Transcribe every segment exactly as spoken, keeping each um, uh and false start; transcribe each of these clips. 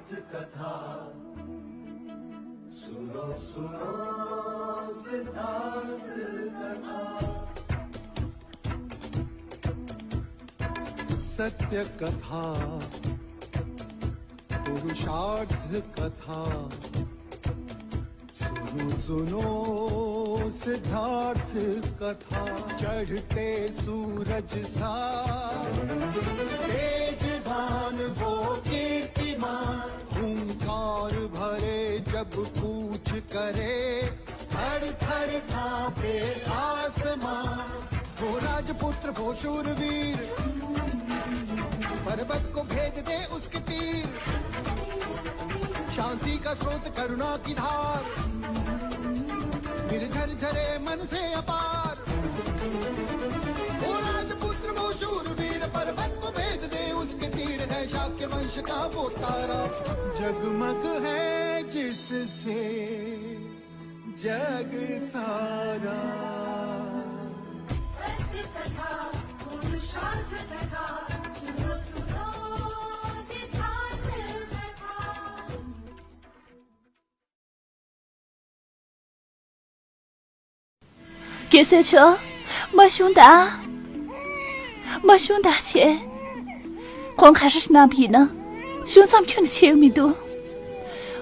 कथा सुनो सुनो सिद्धार्थ कथा। सत्य कथा पुरुषार्थ कथा सुनो सुनो सिद्धार्थ कथा। चढ़ते सूरज सा तेजवान वो कीर्तिमान। हुंकार भरे जब कूच करे थर थर कांपे आसमां। वो राजपुत्र वो शूरवीर पर्वत को भेद दे उसके तीर। शांति का स्रोत करुणा की धार निर्झर झरे मन से अपार। वो राजपुत्र वो शूरवीर पर्वत को भेद दे उसके तीर है शाक्य वंश का वो तारा। जगमग है जिससे जग सारा। सत्य कथा पुरुषार्थ कथा सुनो सुनो सिद्धार्थ कथा। རྒྱལ་སྲས་མཆོག་མ་ཤུང་ད། མ་ཤུང་ད་ཆེ། ཁོང་ག་རེ་གནང་བ་ཡིན་ན། ཤུང་ཙམ་ཁྱོན་ནས་ཆེ་མི་འདུག་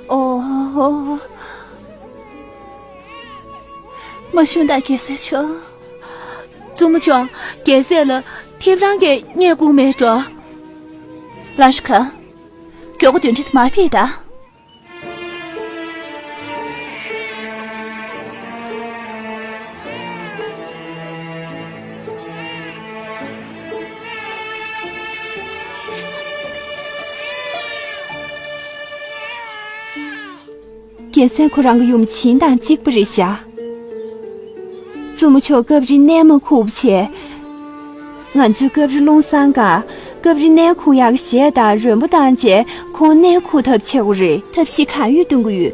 ཨོ། མ་ཤུང་ད་རྒྱལ་སྲས་མཆོག་བཙུན་མོ་མཆོག་རྒྱལ་སྲས་ལ་ཐེབས་རང་གི་བརྙས་བཀུར་མེད་འགྲོ། ལ་ཤུ་ཁ། མགྱོགས་པོ་གདོན་འདྲེ་དེ་མར་ཕུད་ད། རྒྱལ་མཚན་ཁོ་རང་གི་ཡུམ་བྱིན་དང་གཅིག་པ་རེད་ཤག་བཙུན་མོ་མཆོག་སྐབས་རེ་གནས་མ་ཁུག་པ་བྱས། ང་ཚོས་སྐབས་རེ་རླུང་སངས་ག་སྐབས་རེ་གནས་ཁུག་ཡག་གཞས་དང་རོལ་མོ་བཏང་བྱས་ཁོང་གནས་ཁུག་ཐབས་བྱེད་དགོས་རེད། ཐབས་ཤེས་གང་ཡོད་འདོན་གྱི་ཡོད།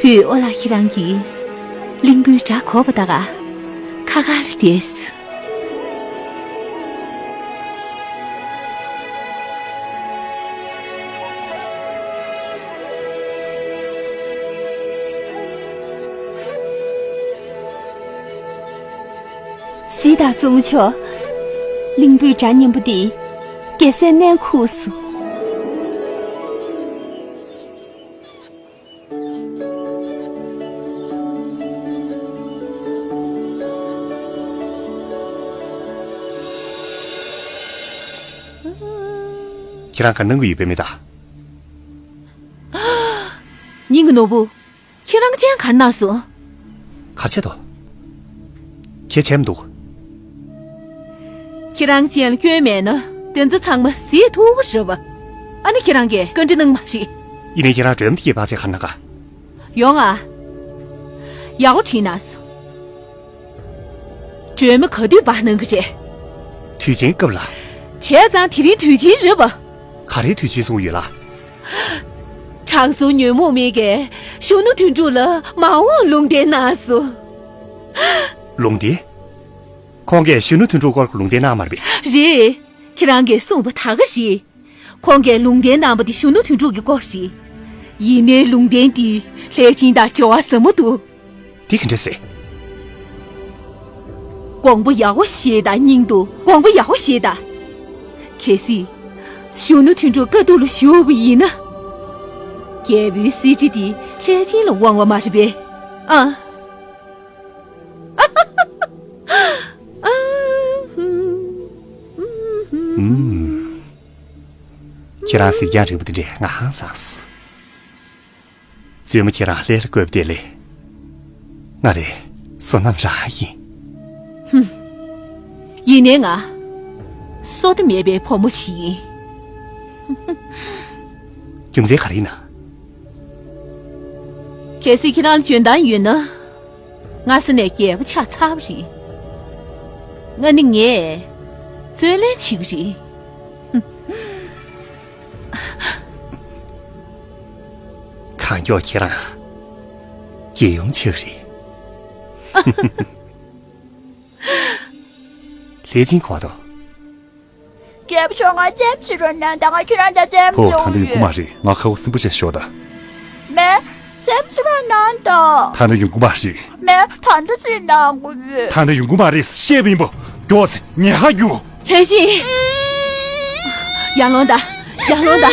བུའི་ཨོ་ལགས་ཁྱེད་རང་གིས་གླིང་བུའི་སྒྲ་གོ་བ་ད་ག་ཁ་ཁ་ལ་བསྡད། གཟིགས་དང་བཙུན་མོ་མཆོག་གླིང་བུའི་སྒྲ་སྙན་པོ་འདིས་རྒྱལ་སྲས་གནས་ཁུག་སོང་། ཁྱེད་རང་ག་གནང་གི་ཡོད་པའི་མི་ད། སྙིང་གི་ནོར་བུ། ཁྱེད་རང་ཅན་གར་ན་སོང་། ག་ཆེད་དོ། ཁྱེད་ཆེམ་འདུག་ཁྱེད་རང་ཅན་ལ་སྐྱོན་མེད་ན་དེ་ཚོ་ཚང་མ་ཟེར་ཐུབ་ཀྱི་རེད་བ། ཨ་ནི་ཁྱེད་རང་གིས་བཀའ་འདྲི་གནང་མ་རེད། ཡིན་ནའི་ཁྱེད་རང་སྒྲོལ་མ་དེ་སྐྱེས་པ་ཆེ་གར་ན་ག་ཡོང་ཨ། ཡག་པོ་དྲིས་ན་སོང་། སྒྲོལ་མ་ག་དུས་པ་གནང་གི་རེད། དུས་ཆེན་སྐབས་ལ། བྱས་ཙང་དེ་རིང་དུས་ཆེན་རེད་བ། ག་རེའི་དུས་ཆེན་གསུངས་ཡོད་ལ། དྲང་སྲོང་ཉོན་མོངས་མེད་ཀྱིས་གཞོན་ནུ་དོན་གྲུབ་ལ་མ་འོངས་ལུང་བསྟན་གནང་སོང་། ལུང་བསྟན། ཁོང་གིས་གཞོན་ནུ་དོན་གྲུབ་སྐོར་གྱི་ལུང་བསྟན་གནང་མ་རེད་པས། རེད། ཁྱེད་རང་གིས་གསུངས་པ་ད་ག་རེད། ཁོང་གིས་ལུང་བསྟན་གནང་པ་དེ་གཞོན་ནུ་དོན་གྲུབ་ཀྱི་སྐོར་རེད། ཡིན་ནའི་ལུང་བསྟན་དེ་ལྷས་བྱིན་དང་འབྲེལ་བ་ཟབ་མོ་འདུག་དེ་ག་འདྲ་རེད། དགོངས་པ་ཡག་པོ་བཞེས་དང་། སྙིང་དུ་དགོངས་པ་ཡག་པོ་བཞེས་དང་། གལ་སྲིད་གཞོན་ནུ་དོན་གྲུབ་དཀའ་སྡུག་ལ་ཞུགས་པ་ཡིན་ན། རྒྱལ་པོའི་གསེར་ཁྲི་དེ་ལྷས་བྱིན་ལ་དབང་བ་མ་རེད་པས། ཨ། ཁྱེད་རང་གཟིགས་རྒྱང་རིང་པོ་དེ་འདྲས་ང་ཧང་སངས། བཙུན་མོ་ཁྱེད་རང་ལྷས་ལ་བཀོད་པ་དེ་ལས། ང་རའི་བསོད་ནམས་རང་ཡིན། ཧུམ། ཡིན་ནའི་ང་། བསོད་བདེ་མེད་པའི་བུ་མོ་ཞིག་ཡིན། རྒྱུ་མཚན་ག་རེ་ཡིན་ན། གལ་སྲིད་ཁྱེད་རང་ལ་འཇོན་ཐང་ཡོད་ན། སྔ་ས་ནས་རྒྱལ་པོ་ཆགས་ཚར་བ་རེད། ང་ནི་ངས་བརྩོན་ལེན་བྱེད་ཀྱི་རེད། གང་མགྱོགས་ཁྱེད་རང་རྒྱལ་ཡུམ་ཆགས་རེད། ལྷས་སྦྱིན་གོ་དང་། རྒྱལ་པོ་མཆོག་ང་རྩེད་མོ་རྩེ་རོགས་གནང་དང་། ང་ཁྱེད་རང་དང་རྩེད་མོ་ཕོ་ད་ལྟ་ཡོང་གི་མ་རེད། ང་ཁ་བ་སིམ་པོ་བྱས་ཤོག་ད། མེ། རྩེད་མོ་རྩེ་རོགས་གནང་དང་། ད་ལྟ་ཡོང་གི་མ་རེད། མེ། ད་ལྟ་རྩེད་གནང་དགོས་ཡོད། ད་ལྟ་ཡོང་གི་མ་རེད་བཤད་པ་ཡིན་པ། མགྱོགས་སེ་ཉལ་ཁ་རྒྱུགས། ལྷས་སྦྱིན། ཡར་ལོངས་ད། ཡར་ལོངས་ད།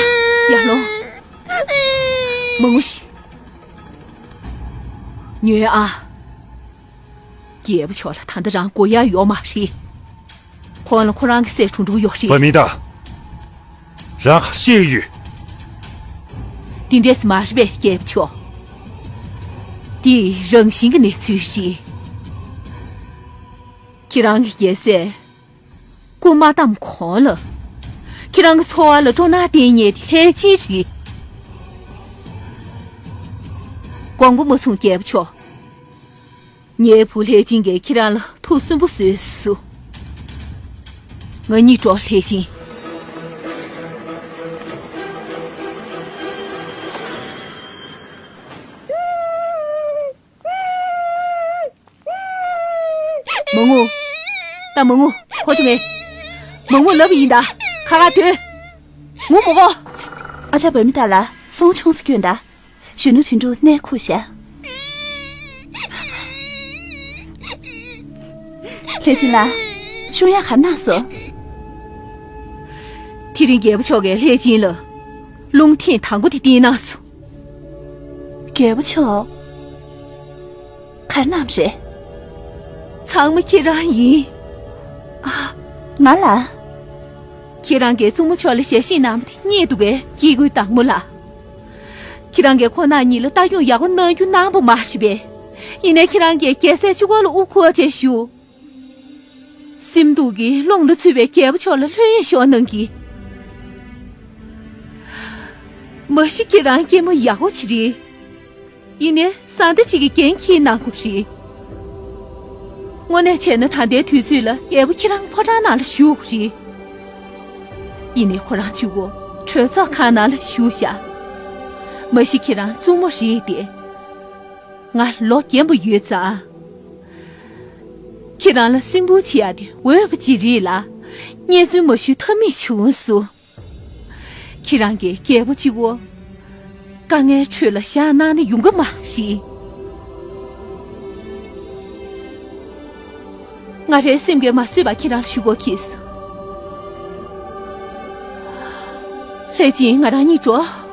ཡར་ལོངས། མ་ངུ་ཤིག་ཉོན་ཨ། རྒྱལ་པོ་མཆོག་ལ་ད་ལྟ་རང་དགོས་ཡ་ཡོད་མ་རེད། ཁོང་ལ་ཁོ་རང་གི་སྲས་དྲུང་དྲུང་ཡོད་རེད། བ་མི་ད། རང་ཁ་ཤས་ཡོད། འདི་འདྲས་མ་རེད་པས་རྒྱལ་པོ་མཆོག་འདི་རང་བཞིན་གྱི་གནས་ཚུལ་རེད། ཁྱེད་རང་གི་རྒྱལ་སྲས་སྐུ་མ་བལྟམས་གོང་ལ། ཁྱེད་རང་གི་འཚོ་བ་ལ་སྤྲོ་སྣང་བསྟན་མཁན་དེ་ལྷས་སྦྱིན་རེད། དགོངས་པ་མ་ཚོམས་རྒྱལ་པོ་མཆོག་ངའི་བུ་ལྷས་སྦྱིན་གྱིས་ཁྱེད་རང་ལ་ཐུགས་སུན་པོ་བཟོས་སོང་། ང་གཉིད་འགྲོ་ལྷས་སྦྱིན། མ་ངུ། ད་མ་ངུ། གོ་བྱུང་ངས། མ་ངུ་ལབ་ཡིན་ད། ཁ་ཁ་དོན། ངུ་མ་གོ། ཨ་ཅག་བུད་མེད་དག་ལ་སོང་ཆུང་སུ་སྐྱོན་ད། གཞོན་ནུ་དོན་གྲུབ་གནས་ཁུག་བཞག་ལྷས་སྦྱིན་ལགས། ཤོང་ཡག་ག་གནང་སོང་། དེ་རིང་རྒྱལ་པོ་མཆོག་གིས་ལྷས་སྦྱིན་ལ་རླུང་འཐེན་དང་པོ་དེ་བསྟན་གནང་སོང་། རྒྱལ་པོ་མཆོག་ག་གནང་རེད། ཚང་མ་ཁྱེད་རང་ཡིན། ཨ། ང་ལ། ཁྱེད་རང་གིས་བཙུན་མོ་མཆོག་ལ་ཞལ་བཞེས་གནང་བ་དེ་རྙེད་འདུག་གས། སྐྱེ་དགུའི་བདག་མོ་ལགས། ཁྱེད་རང་གིས་ཁོང་རྣམ་གཉིས་ལ་ལྟ་སྐྱོང་ཡག་པོ་གནང་རྒྱུ་གནང་པ་མ་རེད་པས། ཡིན་ནའི་ཁྱེད་རང་གིས་རྒྱལ་སྲས་གཅིག་པོ་ལ་དབུ་འཁོར་བྱས་བཞུགས། སེམས་སྡུག་གི་ཀློང་དུ་ཚུད་པའི་རྒྱལ་པོ་མཆོག་ལ་ལྷོད་གཡེང་ཤོར་གནང་གིས། མ་གཞི་ཁྱེད་རང་སྐྱེས་མ་ཡག་པོ་ཅིག་རེད། ཡིན་ནའི་བཟའ་ཟླ་གཅིག་གིས་འགན་འཁྱེར་གནང་དགོས་རེད། དངོས་གནས་བྱས་ན་ད་ལྟའི་དུས་ཚོད་ལ་རྒྱལ་པོ་ཁྱེད་རང་ཕོ་བྲང་ནང་ལ་བཞུགས་དགོས་རེད། ཡིན་ནའི་ཁོ་རང་གཅིག་པོ་གྲོས་ཚོགས་ཁང་ནང་ལ་བཞུགས་བཞག་མ་གཞི་ཁྱེད་རང་བཙུན་མོ་རེད་དེ། ང་ལོ་རྒན་པོ་ཡོད་ཙང་། ཁྱེད་རང་ལ་སེམས་ཁུར་བྱེད་ཡ་དེ་འོས་པ་ཅིག་རེད་ལ། སྙན་སེང་མ་ཞུས་ཐབས་མེད་བྱུང་སོང་། ཁྱེད་རང་གིས་རྒྱལ་པོ་གཅིག་པོ་དཀའ་ངལ་ཁྲོད་ལ་བཞག་གནང་ན་ཡོང་གི་མ་རེད། ང་རའི་སེམས་ཀྱིས་མ་བཟོད་པ་ཁྱེད་རང་ལ་ཞུ་དགོས་ཁེལ་སོང་། ལྷས་སྦྱིན། ང་རང་གཉིད་འགྲོ།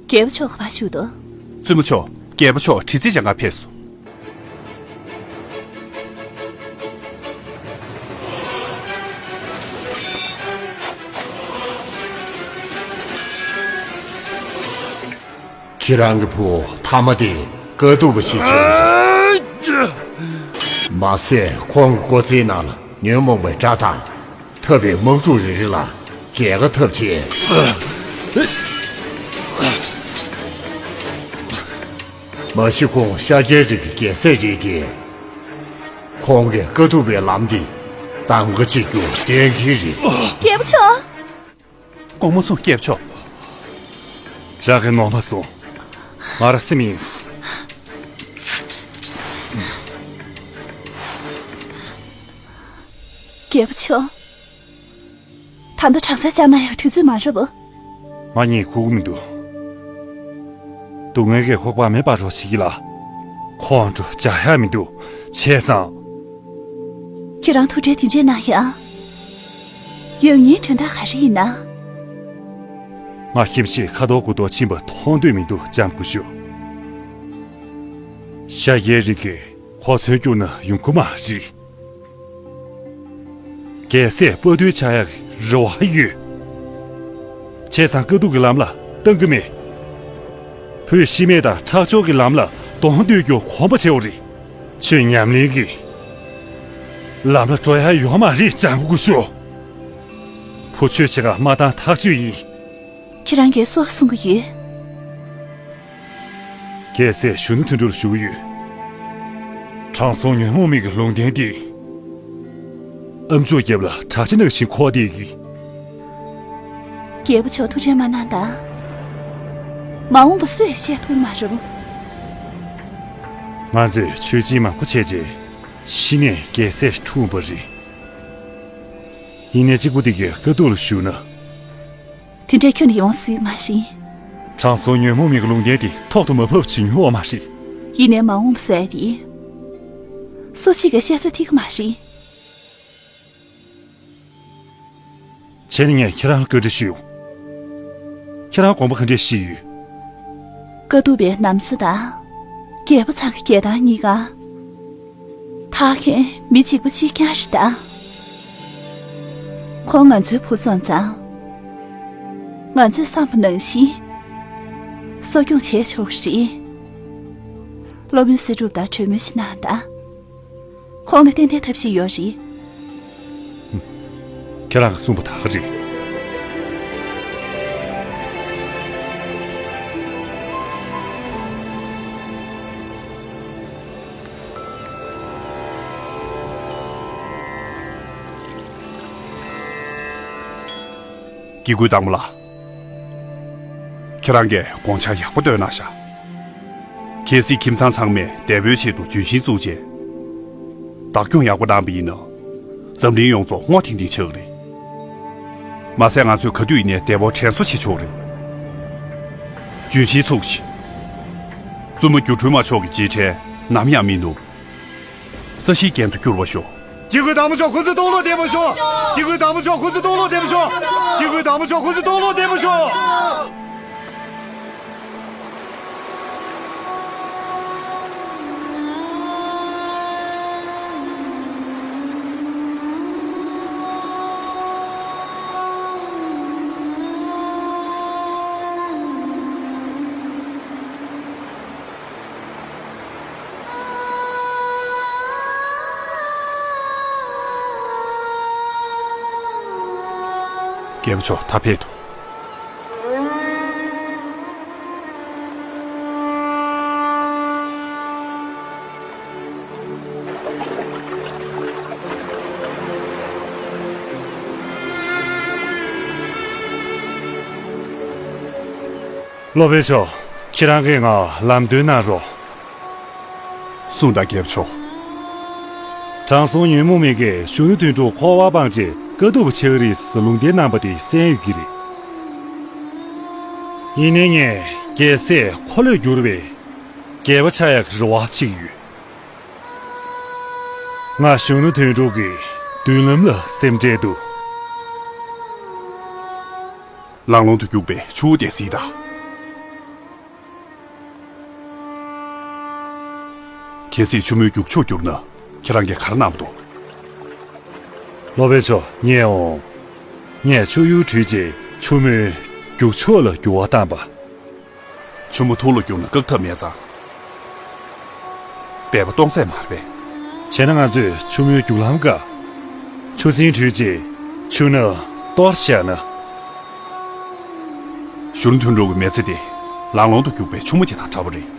རྒྱལ་པོ་མཆོག་ག་པར་བཞུགས་འདུག་བཙུན་མོ་མཆོག་རྒྱལ་པོ་མཆོག་དྲི་རྩད་བྱེད་གར་ཕེབས་སོང་། ཁྱེད་རང་གི་བུ་མཐའ་མ་དེ་དཀའ་སྡུག་པ་ཞིག་བྱུང་རེད། མ་ཟད་ཁོང་གི་སྐུ་ཚེའི་ནང་ལ་ཉོན་མོངས་པའི་དགྲ་དང་། འཐབ་པའི་དམག་འཁྲུག་རེ་རེ་ལ་རྒྱལ་ཁ་ཐོབ་ཆེད། མ་གཞི་ཁོང་ཤཱཀྱའི་རིགས་ཀྱི་རྒྱལ་སྲས་རེད་དེ། ཁོང་གིས་དཀའ་ཐུབ་པའི་ལམ་འདི་གདམ་ག་བྱེད་རྒྱུ་གཏན་འཁེལ་རེད། རྒྱལ་པོ་མཆོག་དགོངས་མ་ཚོམས་རྒྱལ་པོ་མཆོག་རང་གིས་ནོར་མ་སོང་། ང་རང་སེམས་ཡེངས་སོང་། རྒྱལ་པོ་མཆོག་ད་ལྟ་གྲང་ཟས་ཅང་མ་ཡོད་དུས་ཚོད་མ་རེད་པ། ང་གཉིད་ཁུག་གི་མི་འདུག་སྡུག་བསྔལ་གྱི་ཁོག་པ་མེ་འབར་རོགས་བྱེད་ཀྱི་ལ། ཁོང་ཁྲོ་བྱ་ཡག་མི་འདུག་བྱས་ཙང་། ཁྱེད་རང་ཐུགས་ཁྲལ་དེ་འདྲས་གནང་ཡ། ཡང་སྙིང་དོན་དག་ག་རེ་ཡིན་ན། ང་ཁྱིམ་ཆས་ཁ་དོག་དགུ་དོག་ཕྱིན་པ་མཐོང་འདོད་མི་འདུག་ལྕམ་སྐུ་ཞབས། ཤཱཀྱའི་རིགས་ཀྱིས་གོ་མཚོན་བསྐྱུར་ན་ཡོང་གི་མ་རེད། རྒྱལ་སྲས་དཔའ་རྟུལ་ཆགས་ཡག་གི་རེ་བ་ཡོད། བྱས་ཙང་དཀའ་སྡུག་གི་ལམ་ལ་བཏང་གི་མེད། བོད་ཤི་རྨས་དང་ཁྲག་སྦྱོར་གྱི་ལམ་ལ་གཏོང་སྡོད་རྒྱུ་གོམས་པ་ཆེ་བོ་རེད། ཁྱོད་ཉམས་ལེན་གྱི་ལམ་ལ་འགྲོ་ཡག་ཡོད་མ་རེད་ལྕམ་སྐུ་ཞབས། བུ་ཆོས་ཆེ་ག་མ་བཏང་ཐག་ཆོད་ཡིན། ཁྱེད་རང་གིས་སུ་གསུང་གི་ཡོད། རྒྱལ་སྲས་གཞོན་ནུ་དོན་གྲུབ་ལ་ཞུ་གི་ཡོད། དྲང་སྲོང་ཉོན་མོངས་མི་གི་ལུང་བསྟན་དེ། ཨ་མཆོག་རྒྱབ་ལ་དྲག་ཆ་ནག་བཞིན་འཁོར་བསྡད་ཀྱི། རྒྱལ་པོ་མཆོག་ཐུགས་ཁྲལ་མ་གནང་དང་། མ་འོངས་པ་སུས་བཤད་ཐུབ་མ་རེད། ང་ཚོས་ཆོས་སྦྱིན་མང་པོ་བྱས་རྗེས་ཤི་ནས་རྒྱལ་སྲས་འཁྲུངས་པ་རེད། ཡིན་ནའི་གཅིག་པུ་དེ་གའི་དཀའ་སྡུག་ལ་ཞུགས་ན། དེ་འདྲའི་ཁྱོན་ནས་ཡོང་སྲིད་མ་རེད། དྲང་སྲོང་ཉོན་མོངས་མི་གི་ལུང་བསྟན་དེ་ཐོག་ཏུ་མ་བབས་བྱེད་མྱོང་བ་མ་རེད། ཡིན་ནའི་མ་འོངས་པ་ཟེར་དེ། སུ་གཅིག་གིས་བཤད་ཚོད་ཐིག་གི་མ་རེད། བྱས་ན་ངས་ཁྱེད་རང་ལ་བཀའ་འདྲི་ཞུ། ཁྱེད་རང་དགོངས་པ་ག་འདྲས་བཞེས་ཡོད། དཀའ་སྡུག་པའི་ན་བཟའ་དང་། རྒྱལ་པོ་ཚང་གི་རྒྱལ་ཐང་གཉིས་ཀ། ཐག་འཁེལ་མི་གཅིག་པ་གཅིག་རྐྱང་རེད་ད། ཁོང་ང་ཚོའི་བུ་སོང་ཙང་། ང་ཚོས་བསམ་པ་ནང་བཞིན་གསོ་སྐྱོང་བྱས་ཆོག་གི་རེད། སློབ་དཔོན་སྲིད་སྒྲུབ་དང་གྲོས་མོལ་ཞིག་གནང་དང་། ཁོང་ལ་ཏན་ཏན་ཐབས་ཤེས་ཡོད་རེད། ཁྱེད་རང་གིས་གསུངས་པ་ད་ག་རེད། སྐྱེ་དགུའི་བདག་མོ་ལགས། ཁྱེད་རང་གིས་དགོངས་འཆར་ཡག་པོ་བཏོན་གནང་ཤག་གལ་སྲིད་ཁྱིམ་ཚང་ཚང་མས་འདས་པོའི་ཆེད་དུ་ལྗོན་ཤིང་བཙུགས་རྗེས། བདག་སྐྱོང་ཡག་པོ་གནང་བ་ཡིན་ན། འཛམ་གླིང་ཡོངས་རྫོགས་སྔོ་ཐིང་ཐིང་ཆགས་ཀྱི་རེད། མ་ཟད་ང་ཚོས་ག་དུས་ཡིན་ནའི་འདས་པོར་དྲན་གསོ་བྱེད་ཆོག་རེད། ལྗོན་ཤིང་བཙུགས་ཤིག་བཙུན་མོ་སྒྱུ་འཕྲུལ་མ་མཆོག་གི་རྗེས་དྲན་ནམ་ཡང་མི་ནུབ། ས་གཞིའི་རྒྱན་དུ་འགྱུར་བར་ཤོག་སྐྱེ་དགུའི་བདག་མོ་མཆོག་སྐུ་ཚེ་སྟོང་ལོག་བརྟན་པར་ཤོག་སྐྱེ་དགུའི་བདག་མོ་མཆོག་སྐུ་ཚེ་སྟོང་ལོག་བརྟན་པར་ཤོག་སྐྱེ་དགུའི་བདག་མོ་མཆོག་སྐུ་ཚེ་སྟོང་ལོག་བརྟན་པར་ཤོག་རྒྱལ་པོ་མཆོག་ད་ཕེབས་དང་། སློབ་དཔོན་མཆོག་ཁྱེད་རང་གིས་ང་ལམ་སྟོན་གནང་རོགས། གསུངས་དང་རྒྱལ་པོ་མཆོག་དྲང་སྲོང་ཉོན་མོངས་མི་གིས་གཞོན་ནུ་དོན་གྲུབ་འཁོར་བར་སྤངས་རྗེས་དཀའ་སྡུག་པ་ཆགས་ཀྱི་རེད་ཟེར་ལུང་བསྟན་གནང་པ་དེ་གསན་ཡོད་ཀྱི་རེད། ཡིན་ནའི་ངས་རྒྱལ་སྲས་འཁོར་ལོས་བསྒྱུར་བའི་རྒྱལ་པོ་ཆགས་ཡག་གི་རེ་བ་བྱེད་ཀྱི་ཡོད། ང་གཞོན་ནུ་དོན་གྲུབ་ཀྱི་མདུན་ལམ་ལ་སེམས་ཁྲལ་འདུག་ལང་ལོང་དུ་རྒྱུག་པའི་ཆུ་བོ་དེ་གཟིགས་དང་། གལ་སྲིད་ཆུ་མོའི་རྒྱུག་ཕྱོགས་བསྒྱུར་ན་ཁྱེད་རང་གིས་ག་རེ་གནང་འདུག་སློབ་དཔོན་མཆོག་ཉན་འོང་། ངས་ཆུ་ཡུར་བྲུས་རྗེས་ཆུ་མོའི་རྒྱུག་ཕྱོགས་ལ་འགྱུར་བ་བཏང་པ། ཆུ་མོ་ཐུར་ལ་རྒྱུག་ན་བཀག་ཐབས་མེད་ཙང་། སྦལ་པ་གཏོང་ས་མ་རེད་པས། བྱས་ན་ང་ཚོས་ཆུ་མོའི་རྒྱུག་ལམ་བཀག་ཆུ་སྲིན་བྲུས་རྗེས་ཆུ་སྣ་གཏོར་བཞག་ན། གཞོན་ནུ་དོན་གྲུབ་ཀྱི་མི་ཚེ་དེ་ལང་ལོང་དུ་རྒྱུག་པའི་ཆུ་མོ་དེ་དང་འདྲ་པོ་རེད།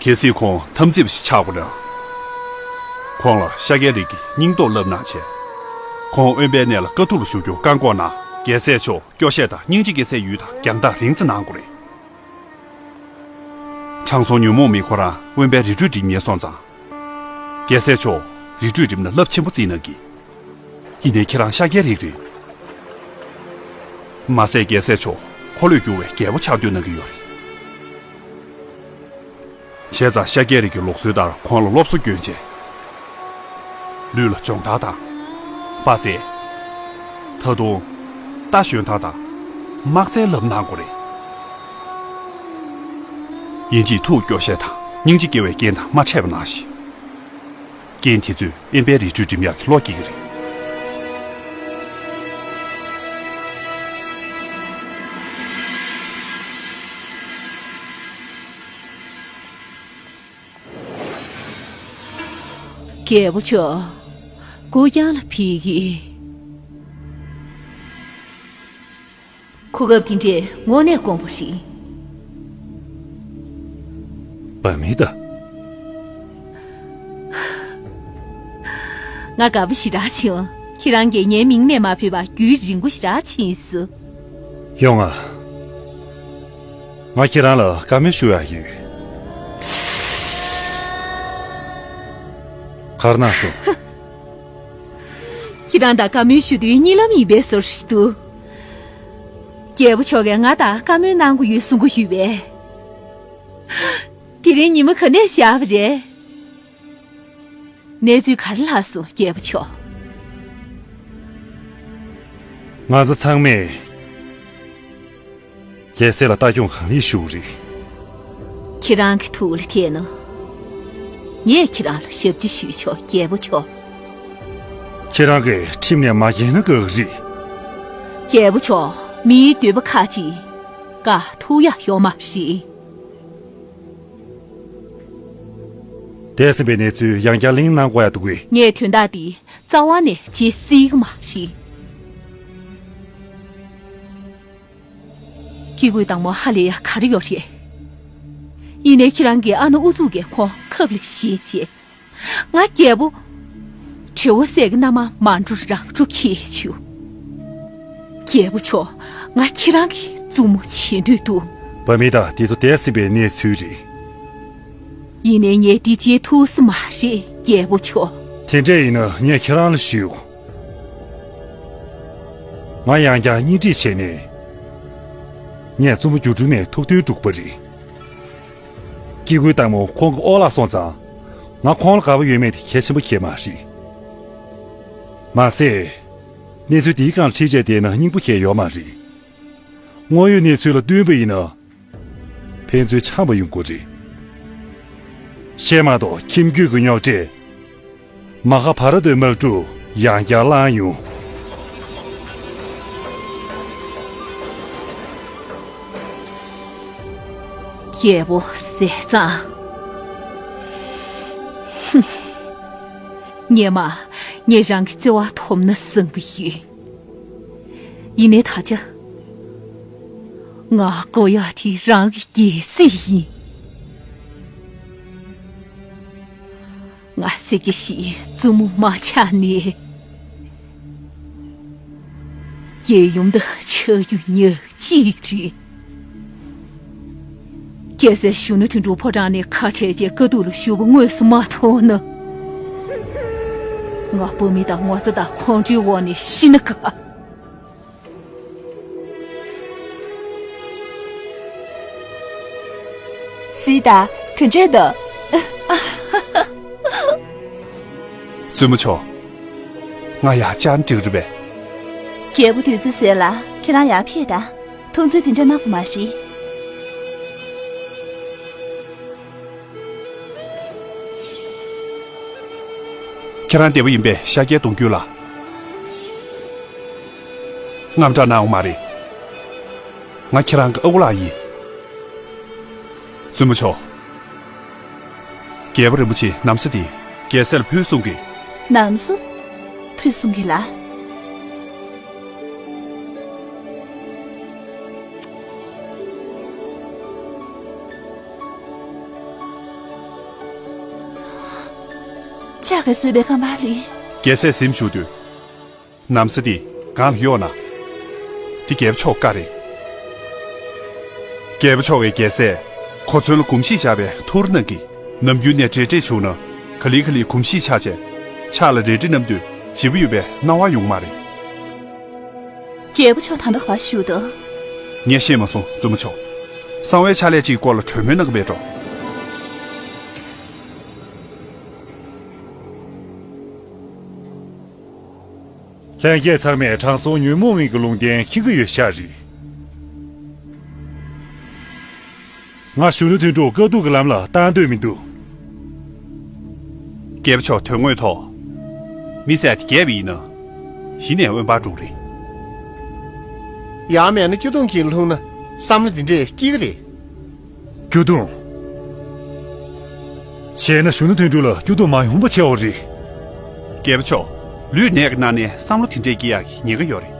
གལ་སྲིད་ཁོང་འཐབ་འཛིང་པ་ཞིག་ཆགས་པ་ན། ཁོང་ལ་ཤཱཀྱའི་རིགས་ཀྱི་སྙིང་སྟོབས་བསླབ་གནང་བྱས། ཁོང་དབེན་པའི་གནས་ལ་དཀའ་ཐུབ་ལ་བཞུགས་རྒྱུར་བཀག་འགོག་གནང་། རྒྱལ་སྲས་མཆོག་སྐྱོ་ཤས་དང་སྙིང་རྗེ་སྐྱེ་སའི་ཡུལ་དང་རྒྱང་ཐག་རིང་ཙམ་གནང་དགོས་རེད། དྲང་སྲོང་ཉོན་མོངས་མི་ཁོ་རང་དབེན་པའི་རི་ཁྲོད་འགྲིམ་ཉེན་སོང་ཙང་། རྒྱལ་སྲས་མཆོག་རི་ཁྲོད་འགྲིམ་ན་རླབས་ཆེན་པོ་བརྩིས་གནང་གི། ཡིན་ནའི་ཁྱེད་རང་ཤཱཀྱའི་རིགས་རེད། མ་ཟད་རྒྱལ་སྲས་མཆོག་འཁོར་ལོས་སྒྱུར་བའི་རྒྱལ་པོ་ཆགས་འདོད་གནང་གི་ཡོད་རེད། བྱས་ཙང་ཤཱཀྱའི་རིགས་ཀྱི་ལུགས་སྲོལ་ལྟར་ཁོང་ལ་སློབ་གསོ་སྐྱོན་བྱས། ལུས་ལ་སྦྱོང་བརྡར་དང་། དཔའ་རྩལ། ད་དུང་རྟ་ཞོན་སྟངས་དང་དམག་རྩལ་ལབ་གནང་དགོས་རེད། ཡིན་གཅིག་ཐུགས་སྐྱོ་ཤས་དང་སྙིང་རྗེ་སྐྱེ་བའི་རྐྱེན་དང་མ་འཕྲད་པ་གནང་ཞིག་རྐྱེན་དེ་ཚོས་དབེན་པའི་རི་ཁྲོད་འགྲིམ་ཡག་གི་བློ་སྐྱེ་གི་རེད། རྒྱལ་པོ་མཆོག་སྐུ་རྐྱང་ལ་ཕེབས་ཀྱི། གོ་སྐབས་དེ་འདྲས་དངོས་གནས་དཀོན་པོ་རེད། བ་མི་ད། ང་དགའ་པོ་ཞེ་དྲག་བྱུང་། ཁྱེད་རང་གིས་ངའི་མིང་ནས་མ་བོས་པ་རྒྱུན་རིང་པོ་ཞེ་དྲག་ཕྱིན་སོང་། ཡོང་ང་། ང་ཁྱེད་རང་ལ་བཀའ་མོལ་ཞུ་ཡག་ཡིན། གར་ན་སོང་། ཁྱེད་རང་དང་བཀའ་མོལ་ཞུ་དུས་གཉིད་ལམ་ཡིན་པའི་བཟོ་འདྲ་ཞིག་འདུག་རྒྱལ་པོ་མཆོག་གིས་ང་དང་བཀའ་མོལ་གནང་གི་ཡོད་གསུང་གི་ཡོད་པས། དེ་རིང་ཉི་མ་ག་ནས་ཤར་བ་རེད། གནས་ཚུལ་ག་རེ་ལྷག་སོང་རྒྱལ་པོ་མཆོག་ང་ཚོ་ཚང་མས་རྒྱལ་སྲས་ལ་ལྟ་སྐྱོང་གང་ལེགས་ཞུ་གི་རེད། ཁྱེད་རང་གི་ཐུགས་ལ་ཐེག་ན། ངས་ཁྱེད་རང་ལ་ཞབས་ཕྱི་ཞུས་ཆོག་རྒྱལ་པོ་མཆོག་ཁྱེད་རང་གིས་ཁྲིམས་ནས་མ་འགལ་ན་དགའ་གི་རེད། རྒྱལ་པོ་མཆོག་མིའི་འདོད་པ་ཁ་ཅིག་བཀག་ཐུབ་ཡག་ཡོད་མ་རེད། འདས་ཟིན་པའི་གནས་ཚུལ་ཡང་བསྐྱར་གླེང་གནང་དགོས་ཡག་འདུག་གས། ངས་དོན་དག་འདི་རྩ་བ་ནས་བརྗེད་སྲིད་ཀྱི་མ་རེད། སྐྱེ་དགུའི་བདག་མོ་ཧ་ལས་ཡག་ག་རེ་ཡོད་རེད། ཡིན་ནའི་ཁྱེད་རང་གིས་ཨ་ནུ་ཨུ་ཚུགས་ཀྱིས་ཁོང་ཁབ་ལ་བཞེས་བྱས། ང་རྒྱལ་པོ། བྲེ་བོ་སྲས་ཀྱི་མནའ་མ་མ་འགྲོ་རང་འགྲོ་ཁྱེར་བཅུག་རྒྱལ་པོ་མཆོག་ང་ཁྱེད་རང་གི་བཙུན་མོ་བྱེད་འདོད་འདུག་བ་མི་ད་དེ་ཚོ་འདས་ཟིན་པའི་གནས་ཚུལ་རེད། ཡིན་ནའི་ངས་འདི་བརྗེད་ཐུབ་ས་མ་རེད་རྒྱལ་པོ་མཆོག་དེ་འདྲ་ཡིན་ན་ངས་ཁྱེད་རང་ལ་ཞུ། ང་ཡང་བསྐྱར་གཉེན་སྒྲིག་བྱས་ནས། ངས་བཙུན་མོ་སྒྱུ་འཕྲུལ་མའི་ཐུགས་འདུན་སྒྲུབ་པ་རེད། སྐྱེ་དགུའི་བདག་མོ་ཁོང་གི་འོག་ལ་སོང་ཙང་། ང་ཁོང་ལ་དགའ་པོ་ཡོད་མེད་དེ་གལ་ཆེན་པོ་ཁེལ་མ་རེད། མ་ཟད། གནས་ཚུལ་འདིའི་སྒང་ཁྲིད་བྱས་བསྡད་ན་སྙིང་པོ་ཁེལ་ཡོད་མ་རེད། དངོས་ཡོད་གནས་ཚུལ་ལ་བསྟུན་པ་ཡིན་ན། ཕན་ཚུན་འཆམ་པ་ཡོང་གི་རེད། བཤད་མ་གཏོགས་ཁྱིམ་རྒྱུད་ཀྱི་རྙོག་དྲས། མ་ཧ་བྷ་ར་ཏའི་དམག་འཁྲུག་ཡང་བསྐྱར་ལངས་ཡོང་། རྒྱལ་པོ་ཟས་གཙང་། ཧུམ། སྔོན་མ་ངས་རང་གི་བརྩེ་བ་ཐོབ་ན་བསམ་གྱི་ཡོད། ཡིན་ནའི་ད་ཆ། ང་དགོས་ཡག་དེ་རང་གི་རྒྱལ་སྲིད་ཡིན། ང་སེར་སྐྱ་ཞིག་བཙུན་མོ་མ་ཆགས་ནས། རྒྱལ་ཡུམ་དང་ཆགས་རྒྱུ་ཉག་གཅིག་རེད། རྒྱལ་སྲས་གཞོན་ནུ་དོན་གྲུབ་ཕོ་བྲང་ནས་ཁ་བྲལ་རྗེས་དཀའ་སྡུག་ལ་ཞུགས་པ་དངོས་སུ་མ་མཐོང་ན། ང་བུད་མེད་དང་ངོ་ཚ་དང་ཁོང་ཁྲོའི་འོག་ནས་ཤི་ན་དགའ། སི་ཏཱ། ག་འདྲས་འདུག་བཙུན་མོ་མཆོག་ང་ཡར་བཅར་ན་འགྲིག་རེད་པས། རྒྱལ་པོ་དུས་ཚོད་ཟད་ལ་ཁྱེད་རང་ཡར་ཕེབས་དང་། ཐུགས་འཚོལ་དེ་འདྲ་གནང་དགོས་མ་རེད། ཁྱེད་རང་བདེ་པོ་ཡིན་པས་ཤཱཀྱའི་གདུང་རྒྱུད་ལ། དངངས་སྐྲག་གནང་དགོས་མ་རེད། ང་ཁྱེད་རང་གི་ཨ་ཁུ་ལགས་ཡིན། བཙུན་མོ་མཆོག་རྒྱལ་པོ་རིན་པོ་ཆེའི་ན་བཟའ་དེ་རྒྱལ་སྲས་ལ་ཕུལ་གསུང་གི། ན་བཟའ། ཕུལ་གསུང་གི་ལགས། ལྕགས་ཀྱིས་བཟོས་པའི་ཀ་མ་ལི། རྒྱལ་སྲས་གཟིམ་བཞུགས་དུས། ན་བཟའ་འདི་སྒང་ལ་གཡོགས་ན། འདི་རྒྱལ་པོ་མཆོག་བཀའ་རེད། རྒྱལ་པོ་མཆོག་གིས་རྒྱལ་སྲས་གོ་མཚོན་ལ་གོམས་གཤིས་བཞག་པའི་ཐུགས་རེ་གནང་གི། ནམ་རྒྱུན་ནས་བྲེལ་བྲེལ་བྱུང་ན་ག་ལེ་ག་ལེ་གོམས་གཤིས་ཆག་བྱས། ཕྱག་ལ་རལ་གྲི་བསྣམས་དུས་བརྗེ་པོ་ཡོད་པའི་སྣང་བ་ཡོང་མ་རེད། རྒྱལ་པོ་མཆོག་ད་ལྟ་ག་པར་བཞུགས་འདུག་ངས་ཤེས་མ་སོང་བཙུན་མོ་མཆོག་གསང་བའི་ཕྱག་ལས་ཅིག་སྐོར་ལ་གྲོས་མོལ་གནང་གི་མེད་འགྲོ། ལྷན་རྒྱས་ཚང་མས་དྲང་སྲོང་ཉོན་མོངས་དབང་གི་ལུང་བསྟན་མཁྱེན་གྱི་ཡོད་ཤག་རེད། ང་གཞོན་ནུ་དོན་གྲུབ་དཀའ་སྡུག་གི་ལམ་ལ་བཏང་འདོད་མི་འདུག་རྒྱལ་པོ་མཆོག་དོན་དངོས་ཐོག་མི་ཟེར་དེ་རྒྱལ་བ་ཡིན་ན་གཞི་ནས་དབེན་པར་འགྲོ་གི་རེད། ཡང་མེད་ན་སྐྱོ་གདུང་གིས་ལྷུང་ན་བསམ་བློ་འདི་འདྲས་སྐྱེ་གི་རེད། སྐྱོ་གདུང་། བྱས་ན་གཞོན་ནུ་དོན་གྲུབ་ལ་སྐྱོ་གདུང་མ་ཡོང་པ་བྱས་པ་རེད། རྒྱལ་པོ་མཆོག་ལུས་ནད་ཀྱི་ནང་ནས་བསམ་བློ་དེ་འདྲས་སྐྱེ་ཡག་གི་ཉེན་ཁ་ཡོད་རེད།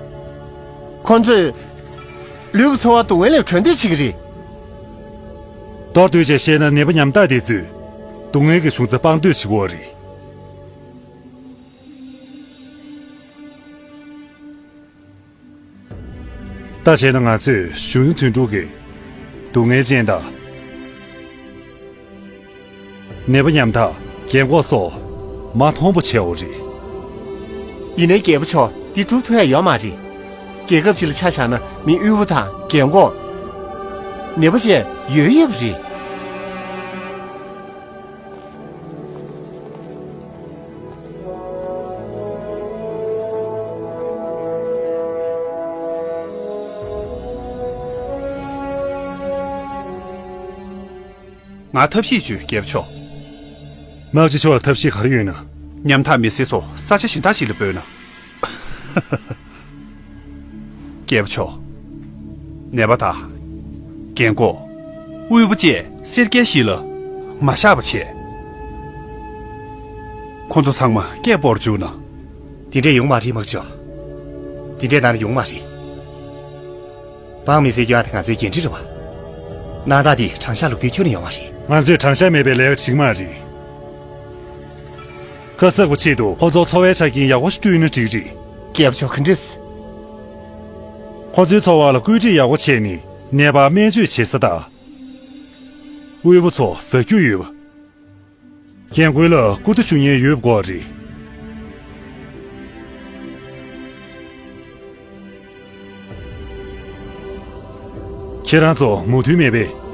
ཁོ་ཚོས་ལུས་ཀྱི་ཚོར་བ་སྡུག་བསྔལ་ལས་གྲོལ་འདོད་བྱེད་ཀྱི་རེད། མདོར་བསྡུས་བྱས་བཤད་ན་ནད་པ་ཉམ་ཐག་དེ་ཚོས་སྡུག་བསྔལ་གྱི་བྱུང་རྩ་སྤང་འདོད་བྱེད་ཀྱི་ཡོད་རེད། ད་བྱས་ན་ང་ཚོས་གཞོན་ནུ་དོན་གྲུབ་ཀྱི་སྡུག་བསྔལ་ཅན་དང་། ནད་པ་ཉམ་ཐག་རྒན་གོག་སོགས་མ་མཐོང་པོ་བྱས་པ་རེད། ཡིན་ནའི་རྒྱལ་པོ་མཆོག་འདི་སྒྲུབ་ཐུབ་ཡ་ཡོད་མ་རེད། རྒྱལ་ཁབ་ཅིག་ལ་ཆ་བཞག་ན་མི་དབུལ་པོ་དང་རྒན་གོག་ནད་པ་བཅས་ཡོད་ཡོད་པ་རེད། ང་ཐབས་ཤེས་བྱོས་རྒྱལ་པོ་མཆོག་དམག་སྤྱི་མཆོག་ལ་ཐབས་ཤེས་ག་རེ་ཡོད་ན། ཉམ་ཐག་མི་སེར་ཚོ་ས་ཆ་གཞན་དག་ཞིག་ལ་སྤོས་ན། རྒྱལ་པོ་མཆོག་ནད་པ་དང་། རྒན་གོག་དབུལ་པོ་བཅས་སེར་སྐྱ་ཞིག་ལ་མ་བཞག་པ་བྱས། ཁོ་ཚོ་ཚང་མ་སྐད་སྤོར་བཅུག་ན། དེ་འདྲས་ཡོང་མ་རེད་དམག་སྤྱི་མཆོག་དེ་འདྲས་ན་ཡོང་མ་རེད། འབངས་མི་སེར་སྐྱོ་བ་དེ་ང་ཚོའི་འགན་འཁྲི་རེད་བ། གནང་སྟངས་དེ་དྲང་གཞག་ལུགས་མཐུན་ཁྱོན་ནས་ཡོང་བ་རེད། ང་ཚོས་དྲང་གཞག་མེད་པའི་ལས་ཀ་བྱེད་ཀྱི་མ་རེད། ཁ་གསབ་ཀྱི་ཆེད་དུ་ཁོ་ཚོར་འཚོ་བའི་ཆ་རྐྱེན་ཡག་པོ་ཞིག་བསྐྲུན་ན་འགྲིག་རེད། རྒྱལ་པོ་མཆོག་ག་འདྲས། ཁོ་ཚོའི་འཚོ་བ་ལ་བཀོད་སྒྲིག་ཡག་པོ་བྱས་ནས་ནད་པར་སྨན་བཅོས་བྱེད་ས་དང་། དབུལ་པོ་ཚོ་ཟ་རྒྱུ་ཡོད་པ། རྒན་རྒོན་ལ་སྐུ་ཐོ་ཞུ་མཁན་ཡོད་དགོས་རེད། ཁྱེད་རང་ཚོ་མོས་མཐུན་མེད་པས།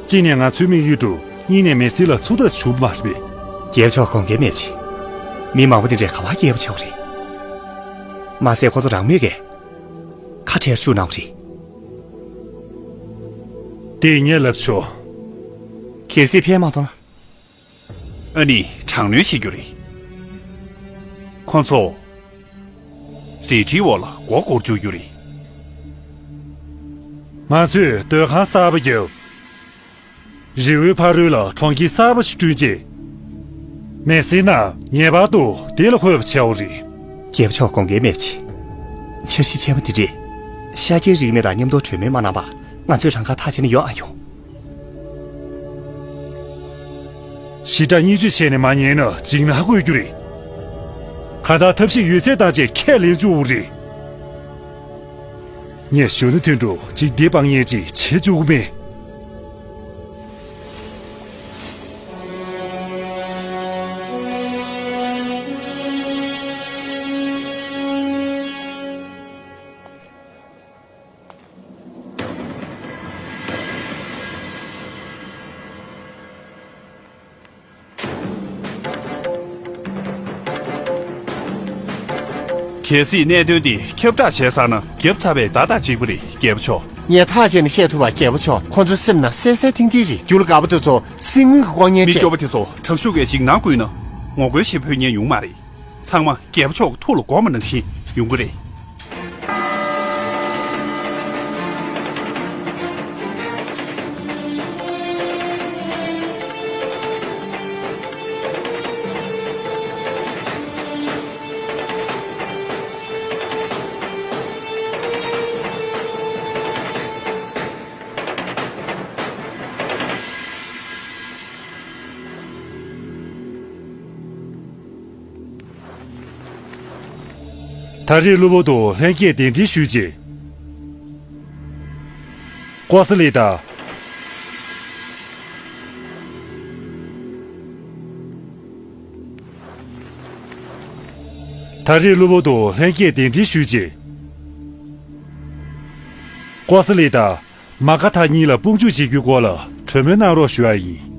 གཅིག་ནས་ང་ཚོའི་དམིགས་ཡུལ་འགྲུབ། གཉིས་ནས་མི་སེར་ལ་ཚུར་ལྟ་ཞུ་མ་རེད་པས། རྒྱལ་པོ་མཆོག་དགོངས་འགལ་མེད་ཅིང་། མི་མང་པོ་འདི་འདྲས་ག་པར་སྐྱེལ་བ་ཆོག་རེད། མ་ཟད་ཁོ་ཚོ་རང་མོས་ཀྱིས་ཁ་བྲལ་ཞུ་གནང་བ་རེད། དེ་ངས་ལབ་ཆོག་གལ་སྲིད་ཕན་མ་ཐོགས་ན། ཨ་ནི་དྲག་གནོན་བྱེད་རྒྱུ་རེད། ཁོ་ཚོ་རལ་གྲིའི་འོག་ལ་མགོ་སྐོར་བཅུག་རྒྱུ་རེད། ང་ཚོས་སྡོད་ཁང་གསར་པ་བརྒྱབ། རི་བོའི་ཕ་རོལ་ལ་གྲོང་ཁྱེར་གསར་པ་ཞིག་བསྐྲུན་རྗེས། མི་སེར་རྣམས་ངེས་པར་དུ་དེ་ལ་ལྷོད་པ་བྱའོ་རེད། རྒྱལ་པོ་མཆོག་དགོངས་འགལ་མེད་ཅིང་། འཆར་གཞི་ཆེན་པོ་འདི་འདྲས་ཤཱཀྱའི་རིས་མེད་དང་མཉམ་དུ་གྲོས་མོལ་མ་གནང་བར་ང་ཚོས་རང་ཁ་ཐག་བཅད་ནས་ཡོང་ཨ་ཡོང་། ཞི་དྲག་བརྙས་བཅོས་བྱས་ནས་མ་ཉན་ན་འཇིགས་སྣང་དགོས་རྒྱུ་རེད། གང་ལྟར་ཐབས་ཤེས་ཡོད་ཚད་བཏང་བྱས་ཁས་ལེན་བཅུག་དགོས་རེད། ངས་གཞོན་ནུ་དོན་གྲུབ་ཅིག་འདི་སྤང་ཉེན་ཅིག་བྱེད་བཅུག་གི་མེད། གལ་སྲིད་གནད་དོན་འདི་ཁྱབ་བསྒྲགས་བྱས་ཚར་ན་བརྒྱབ་ཚར་བའི་བརྡ་དང་གཅིག་པ་རེད། རྒྱལ་པོ་མཆོག་ངས་ཐག་བཅད་ནས་བཤད་ཐུབ་པ། རྒྱལ་པོ་མཆོག་ཁོ་ཚོའི་སེམས་ནང་གསལ་གསལ་ཐིང་ཐིང་རེད། རྒྱུ་ལ་དགའ་པོ་དེ་ཚོ་སེམས་ངན་གྱི་ལྐོག་རྔན་མི་སྤྲད། སྐྱོ་པོ་དེ་ཚོ་དྲག་ཤུགས་ཀྱིས་འཇིགས་སྣང་བསྐུལ་ན་ངོ་རྒོལ་ཞིག་ཕོད་མཁན་ཡོང་མ་རེད། ཚང་མ་རྒྱལ་པོ་མཆོག་གི་ཐུགས་ལ་དགོངས་པ་ནང་བཞིན་ཡོང་གི་རེད། ད་རེས་གློ་བུར་དུ་ལྷན་རྒྱས་གདན་འདྲེན་ཞུས་རྗེས། ཀོ་ས་ལི་དང་། ད་རེས་གློ་བུར་དུ་ལྷན་རྒྱས་གདན་འདྲེན་ཞུས་རྗེས། ཀོ་ས་ལི་དང་མ་ཀ་ཐ་གཉིས་ལ་དཔུང་འཇུག་བྱེད་རྒྱུའི་སྐོར་ལ་གྲོས་མོལ་གནང་རོགས་ཞུ་བ་ཡིན།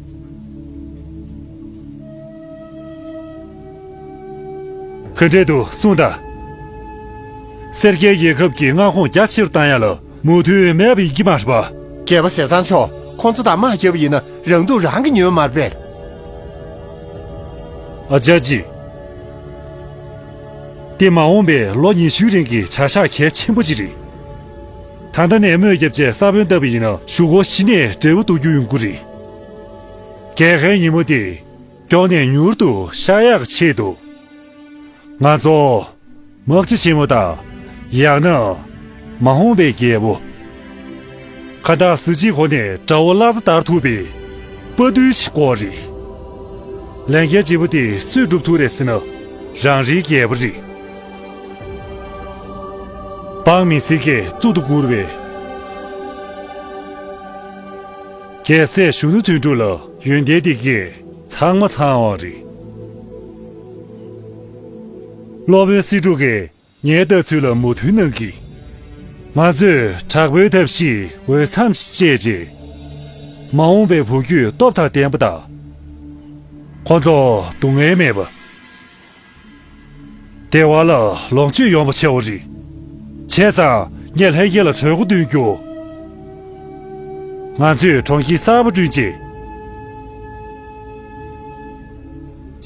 ག་འདྲས་འདུག་གསུངས་དང་། སེར་སྐྱའི་རྒྱལ་ཁབ་ཀྱི་མངའ་ཁོངས་རྒྱ་ཆེ་རུ་བཏང་ཡ་ལ་མོས་མཐུན་མེད་པ་ཡིན་གྱི་མ་རེད་པ། རྒྱལ་པོ་ཟས་གཙང་མཆོག་ཁོང་ཚོ་དང་དམག་རྒྱབ་པ་ཡིན་ན་རང་སྡུག་རང་གིས་ཉོས་མ་རེད་པས། ཨ་ཅག་ཅིག་དེ་མ་འོངས་པའི་ལོ་ཉི་ཤུའི་རིང་གི་བྱ་གཞག་གལ་ཆེན་པོ་ཅིག་རེད། ད་ལྟ་ནས་རྨོས་བརྒྱབ་བྱས་ས་བོན་བཏབ་པ་ཡིན་ན་གཞུག་གུ་གཞི་ནས་འབྲས་བུ་ཐོན་རྒྱུ་ཡོང་གི་རེད། རྒྱལ་ཁའི་ཉིན་མོ་དེ་མགྱོགས་ནས་མྱུར་དུ་ཤར་ཡག་ཆེད་དུ། ང་ཚོ་དམག་སྤྱི་ཆེན་མོ་དང་། ཡང་ན་མ་འོངས་པའི་རྒྱལ་པོ། ཁ་བཏགས་གཟི་བརྗིད་སྒོ་ནས་དགྲ་བོ་བླ་གཟའ་བདར་ཐུབ་པའི་དཔའ་རྟུལ་ཞིག་དགོས་རེད། ལས་འགན་ལྗིད་པོ་དེ་སུས་སྒྲུབ་ཐུབ་རེད་ཟེར་ན་རང་རེའི་རྒྱལ་པོ་རེད། འབངས་མི་སེར་གྱིས་གཙུག་ཏུ་བཀུར་བའི་རྒྱལ་སྲས་གཞོན་ནུ་དོན་གྲུབ་ལ་ཡོན་ཏན་འདི་གས་ཚང་མ་ཚང་བ་རེད། སློབ་དཔོན་སེ་འབྲུག་གིས་ངའི་ལྟ་ཚུལ་ལ་མོས་མཐུན་གནང་གིས། ང་ཚོས་དྲག་པོའི་ཐབས་ཤེས་འོས་འཚམ་ཞིག་སྤྱད་རྗེས། མ་འོངས་པའི་བུ་རྒྱུད་སྟོབས་དང་ལྡན་པ་དང་། ཁོ་ཚོ་སྡུག་བསྔལ་མེད་པ། བདེ་བ་ལ་ལོངས་སྤྱོད་ཡོང་བ་བྱེད་པ་རེད། བྱས་ཙང་ངས་ལྷན་རྒྱས་ལ་གྲོས་འགོ་འདོན་རྒྱུ། ང་ཚོས་གྲོང་ཁྱེར་གསར་པ་བསྐྲུན་རྗེས།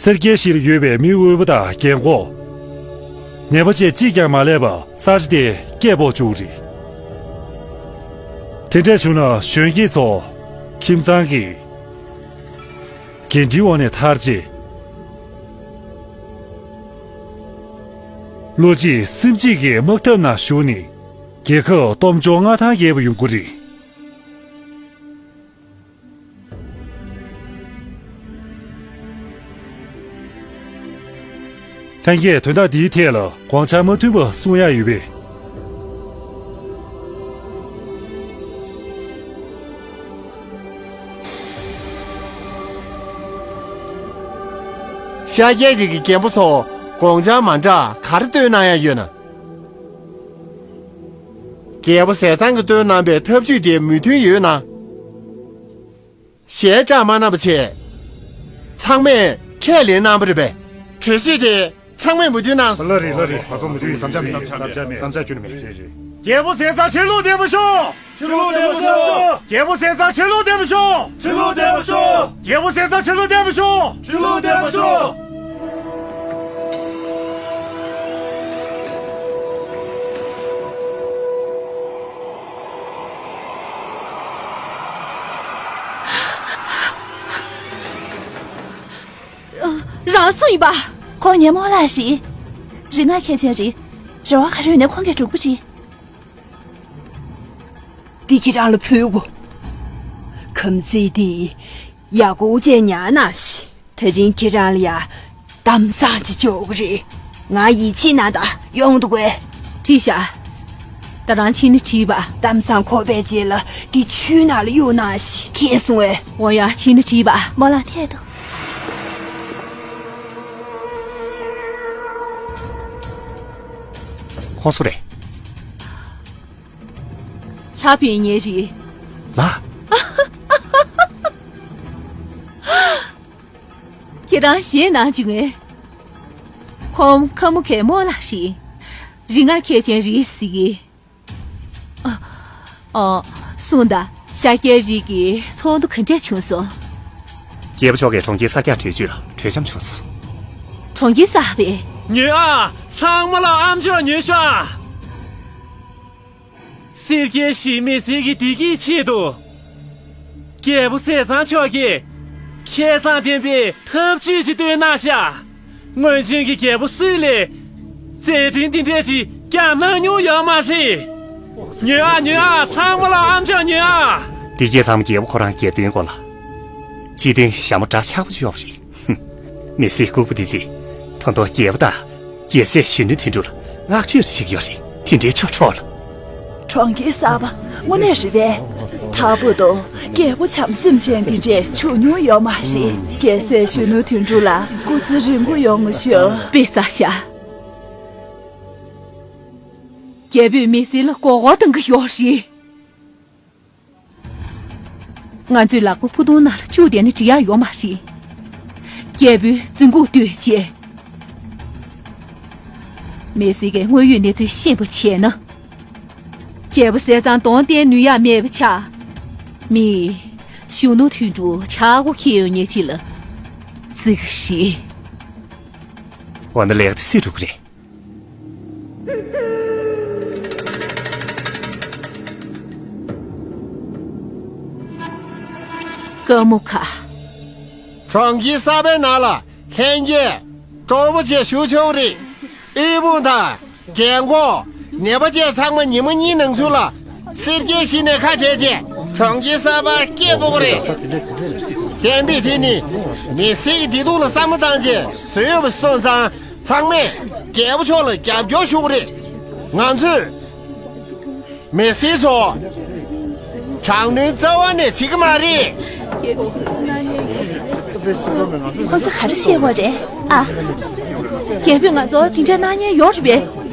སེར་སྐྱའི་གཞིར་ཡོད་པའི་མི་དབུལ་པོ་དང་རྒན་འཁོགས། ནད་པ་བཅས་གཅིག་ཀྱང་མ་ལུས་པར་ས་ཆ་དེར་སྐྱེས་ཕོག་བཅུག་རེད། དེ་འདྲས་བྱུང་ན་གཞོན་སྐྱེས་ཚོ་ཁྱིམ་ཚང་གི་འགན་འཁྲིའི་འོག་ནས་ཐར་རྗེས། བློ་གཅིག་སེམས་གཅིག་གིས་དམག་འཐབ་ནང་ཞུགས་ནས་རྒྱལ་ཁབ་སྟོབས་འབྱོར་མངའ་ཐང་རྒྱས་པ་ཡོང་གི་རེད། ལྷན་རྒྱས་དོན་དག་འདིའི་ཐད་ལ་དགོངས་འཆར་མ་མཐུན་པ་གསུང་ཡག་ཡོད་པས། ཤཱཀྱའི་རིགས་ཀྱི་རྒན་པོ་ཚོ་དགོངས་འཆར་མ་འདྲ་ག་རེ་བཏོན་གནང་ཡག་ཡོད་ན། རྒྱལ་པོ་ཟས་གཙང་གིས་བཏོན་གནང་པའི་ཐབས་ཇུས་དེ་མོས་མཐུན་ཡོད་ན། ཞལ་བཀྲ་མ་གནང་བ་བྱས། ཚང་མས་ཁས་ལེན་གནང་བ་རེད་པས། གྲོས་གཞི་དེ་ཚང་མས་མོས་མཐུན་གནང་། ལགས་རེད། ལགས་རེད། ང་ཚོ་མོས་མཐུན་ཡོད། བསམ་འཆར་མེད། བསམ་འཆར་མེད། བསམ་འཆར་ཁྱོན་ནས་མེད། རེད་རེད། རྒྱལ་པོ་ཟས་གཙང་ཁྲི་ལོ་བརྟན་པར་ཤོག་ཁྲི་ལོ་བརྟན་པར་ཤོག་རྒྱལ་པོ་ཟས་གཙང་ཁྲི་ལོ་བརྟན་པར་ཤོག་ཁྲི་ལོ་བརྟན་པར་ཤོག་རྒྱལ་པོ་ཟས་གཙང་ཁྲི་ལོ་བརྟན་པར་ཤོག་ཁྲི་ལོ་བརྟན་པར་ཤོག་རང་སུ་ཡིན་པ། ཁོང་ངའི་རྨོ་ལགས་རེད། རིག་སྔགས་མཁས་ཅན་རེད། རེ་བ་ག་རེ་ཡོད་ནའི་ཁོང་གིས་སྒྲུབ་ཀྱི་རེད། འདི་ཁྱེད་རང་ལ་ཕུལ་དགོས། ཁམས་ཚིག་འདི་ཡག་པོ་བྱས་ཉར་གནང་ཞིག་དེ་རིང་ཁྱེད་རང་ལ་ཡ་གཏམ་བཟང་ཅིག་འབྱོར་གི་རེད། ང་ཡིད་ཆེས་གནང་དང་ཡོང་འདུག་གས། བྲིས་ཤག་ད་རང་ཕྱིན་ནས་བྲིས་པ། གཏམ་བཟང་གོ་བའི་རྗེས་ལ་འདི་ཆུའི་ནང་ལ་གཡུག་གནང་ཞིག་མཁྱེན་སོང་ངས། འོ་ཡ། ཕྱིན་ནས་བྲིས་པ། རྨོ་ལགས་ཐད་དུ། ཁོང་སུ་རེད། ལྷ་ཕན་ཉེ་རེད། ལ། ཁྱེད་རང་ཞེད་སྣང་བྱུང་ངས། ཁོང་ཁ་མོ་མཁས་རྨོ་ལགས་རེད། རིག་སྔགས་མཁས་ཅན་རེད་ཟེར་གི། ཨ། ཨ། གསུངས་དང་། ཤཱཀྱའི་རིགས་ཀྱི་ཚོགས་འདུ་ག་འདྲས་བྱུང་སོང་། རྒྱལ་པོ་མཆོག་གིས་གྲོང་ཁྱེར་གསར་རྒྱག་གྲོས་ཆོད་ལ་གྲོས་འཆམ་བྱུང་སོང་། གྲོང་ཁྱེར་གསར་པས། ཉོན་ཨ། ཚང་མ་ལ་ཨ་མཆོག་ཉོན་ཤོག་ཨ། སེར་སྐྱའི་གཞིས་མི་སེར་གྱི་བདེ་སྐྱིད་ཆེད་དུ། རྒྱལ་པོ་ཟས་གཙང་མཆོག་གིས་ཁེ་བཟང་ལྡན་པའི་ཐབས་ཇུས་ཤིག་བཏོན་གནང་ཤག་སྔོན་བྱོན་གྱི་རྒྱལ་པོ་སུ་ལས་མཛད་འཕྲིན་འདི་འདྲས་ཅིག་ཀྱང་གནང་མྱོང་ཡོད་མ་རེད། ཉོན་ཨ། ཉོན་ཨ། ཚང་མ་ལ་ཨ་མཆོག་ཉོན་ཨ། འདི་སྐད་ཚང་མ་རྒྱལ་པོ་ཁོ་རང་སྒེར་དོན་སྐོར་ལ། སྤྱི་དོན་ཞྭ་མོ་འདྲ་ཆགས་པོ་ཅིག་ཡོད་པ་རེད། ཧུམ། མི་སེར་ལྐུགས་པ་འདི་ཚོས་ད་དུང་རྒྱལ་པོ་དང་རྒྱལ་སྲས་གཞོན་ནུ་དོན་གྲུབ་ལ་བསྔགས་བརྗོད་རེ་བྱེད་ཀྱི་ཡོད་རེད། དེ་འདྲའི་ཆོ་འཕྲོག་ལ། གྲོང་ཁྱེར་གསར་པ་དངོས་གནས་རེད་པས། ད་བར་དུ་རྒྱལ་པོ་བྱམས་སེམས་ཅན་འདི་འདྲས་བྱུང་མྱོང་ཡོད་མ་རེད། རྒྱལ་སྲས་གཞོན་ནུ་དོན་གྲུབ་ལ་སྐུ་ཚེ་རིང་པོ་ཡོང་ངོ་ཤོག་དཔེ་གསར་ཤག་རྒྱལ་པོས་མི་སེར་ལ་མགོ་སྐོར་གཏོང་གི་ཡོད་རེད། ང་ཚོས་ལག་པ་ཕུ་ཐུང་ནང་ལ་བཅུག་བསྡད་ན་འགྲིག་ཡག་ཡོད་མ་རེད། རྒྱལ་པོས་རྫུན་སྒུག་སྡོད་བྱས། མེ་སི་ཀའི་དངོས་ཡོད་གནས་ཚུལ་ཤེས་པ་བྱས་ན། རྒྱལ་པོ་ཟས་གཙང་གདོང་བསྟན་ནུས་ཡག་མེད་པ་ཆགས། མི། གཞོན་ནུ་དོན་གྲུབ་ཆག་སྒོ་འཁེལ་ཡོང་ཉེན་ཅིག་ལ། བརྩི་གི་རེད། འོ་ན་ལས་ཀ་དེ་སུས་སྒྲུབ་ཀྱི་རེད། ཀ་མོ་ཁ། གྲོང་ཁྱེར་གསར་པའི་ནང་ལ་ལྷན་རྒྱས་སྤྲོ་པོ་བྱས་བཞུགས་ཆོག་རེད། དབུལ་ཕོངས་དང་རྒན་འཁོགས་ནད་པ་བཅས་ཚང་མ་ཉི་མ་གཉིས་ནང་ཚུན་ལ་སེར་སྐྱའི་གཞི་ནས་ཁ་བྲལ་བྱས་གྲོང་ཁྱེར་གསར་པར་སྐད་སྤོ་གི་རེད། བདེན་པའི་དེ་ནི་མི་སེར་གྱི་བདེ་སྡུག་ལ་བསམ་བློ་བཏང་བྱས་བཟོས་ཡོད་པ་སོང་ཙང་། ཚང་མས་རྒྱལ་པོ་མཆོག་ལ་རྒྱབ་སྐྱོར་ཞུ་གི་རེད། ང་ཚོས་མི་སེར་ཚོ་དྲག་གནོན་རྩ་བ་ནས་བྱེད་ཀྱི་མ་རེད། ཁོ་ཚོ་ག་རེ་བཤད་པ་རེད་ཨ། རྒྱལ་པོས་ང་ཚོ་དེ་འདྲའི་གནང་མཁན་ཡོད་རེད་པས།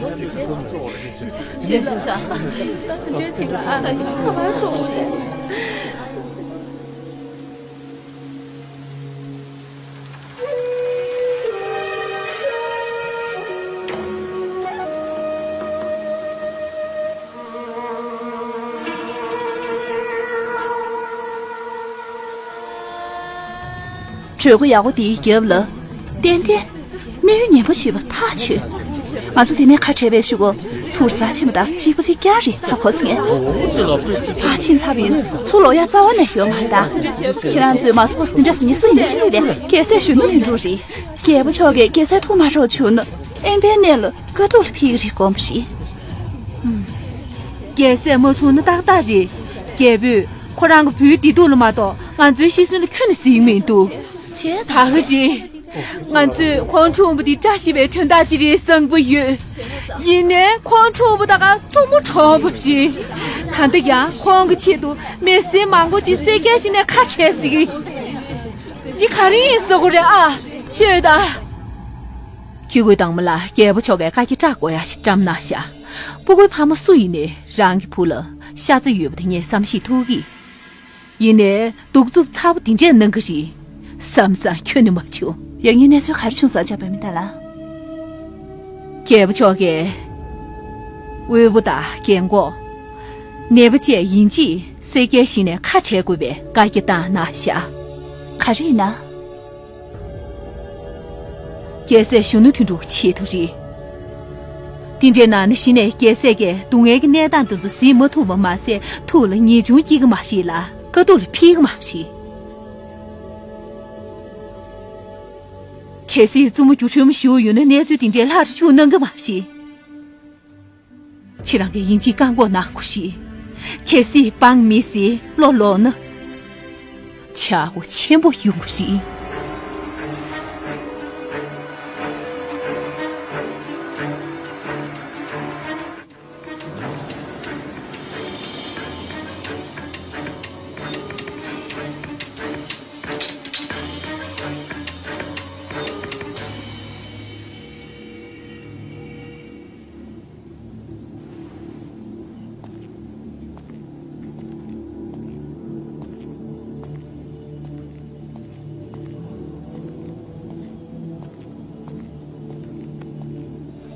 གྲོས་འགོ་ཡག་པོ་འདིའི་རྒྱབ་ལ། ཏན་ཏན། དམིགས་ཡུལ་ངན་པ་ཞིག་ཡོད་པ་ཐག་ཆོད། ང་ཚོ་དེ་ནས་ཁ་བྲལ་བའི་གཞུག་གུ་དུར་ས་ཕྱིན་པ་དང་གཅིག་པ་གཅིག་རྐྱང་རེད་ཧ་གོ་སོང་ངས། ཕར་ཕྱིན་ཚར་བ་ཡིན་ཚུར་ལོག་ཡ་རྩ་བ་ནས་ཡོད་མ་རེད་ད། ཁྱེད་རང་ཚོས་མ་སོ་སོ་འདི་འདྲ་སུ་ཉེ་སུ་ཡིན་པ་ཤེས་ཀྱི་རེད། རྒྱལ་སྲས་གཞོན་ནུ་དོན་གྲུབ་རེད། རྒྱལ་པོ་མཆོག་གིས་རྒྱལ་སྲས་ཐུགས་མ་འཕྲོག་བྱུང་ན་དབེན་པའི་གནས་ལ་དཀའ་སྡུག་ལ་ཕེབས་ཀྱི་རེད་དགོངས་པ་རེད། རྒྱལ་སྲས་མ་འཁྲུངས་ན་ཏག་ཏག་རེད། རྒྱལ་པོས་ཁོ་རང་གི་བུའི་བདེ་སྡུག་ལ་མ་གཏོགས་ང་ཚོའི་ཤི་གསོན་ལ་ཁྱོན་ནས་གཟིགས་མི་འདུག་ད་ག་རེད། ང་ཚོས་ཁོང་འཁྲུངས་པ་འདི་བཀྲ་ཤིས་པའི་དོན་དག་ཅིག་རེད་བསམ་གྱི་ཡོད། ཡིན་ནའི་ཁོང་འཁྲུངས་པ་ད་ག་མཚོ་མོ་གྲོངས་པ་རེད། ད་ལྟ་ཡང་ཁོང་གི་ཆེད་དུ་མི་སེར་མང་པོ་ཅིག་སེར་སྐྱའི་གཞི་ནས་ཁ་བྲལ་ཟིག་འདི་ག་རེ་ཡིན་ཟེར་དགོས་རེད་ཨ། ཤོད་ད། ཁྱི་རྒོད་དྭངས་མ་ལགས། རྒྱལ་པོ་མཆོག་གིས་བཀའ་རྒྱ་བསྒྲགས་དགོས་ཡ་ཞིག་བཀྲམ་གནང་ཤག་སྤུ་གུའི་ཕ་མ་སུ་ཡིན་ནའི་རང་གི་བུ་ལ་ཤ་ཚ་ཡོད་པ་དེ་ངས་བསམ་ཤེས་ཐུབ་ཀི། ཡིན་ནའི་གདུག་རྩུབ་ཚ་པོ་འདི་འདྲས་གནང་གི་རེད་བསམ་བསམ་ཁྱོན་ནས་མ་བྱུང་། ཡང་སྙིང་གནས་ཚུལ་ག་རེ་བྱུང་སོང་ཨ་ཅག་བུད་མེད་ད་ལ། རྒྱལ་པོ་མཆོག་གིས་དབུལ་པོ་དང་རྒན་འཁོགས། ནད་པ་བཅས་ཡིན་གཅིག་སེར་སྐྱའི་གཞི་ནས་ཁ་བྲལ་དགོས་པའི་བཀའ་རྒྱ་བཏང་གནང་ཤག་ག་རེ་ཡིན་ན། རྒྱལ་སྲས་གཞོན་ནུ་དོན་གྲུབ་ཀྱི་ཆེད་དུ་རེད། དེ་འདྲའི་ནང་ནས་གཞི་ནས་རྒྱལ་སྲས་ཀྱིས་སྡུག་བསྔལ་གྱི་གནས་སྟངས་དེ་ཚོ་གཟིགས་མ་ཐུབ་པ་མ་ཟད་ཐུགས་ལ་ངེས་འབྱུང་སྐྱེ་གི་མ་རེད་ལ་དཀའ་སྡུག་ལ་ཕྱིན་གི་མ་རེད། གལ་སྲིད་བཙུན་མོ་སྒྱུ་འཕྲུལ་མ་ཞུ་ཡོད་ན་གནས་ཚུལ་དེ་འདྲའི་ལྷག་རུ་ཞུ་གནང་གི་མ་རེད། ཁྱེད་རང་གིས་ཡིན་གཅིག་བཀག་འགོག་གནང་དགོས་རེད། གལ་སྲིད་འབངས་མི་སེར་བློ་ལོག་ན། ཆག་སྒོ་ཆེན་པོ་ཡོང་གི་རེད།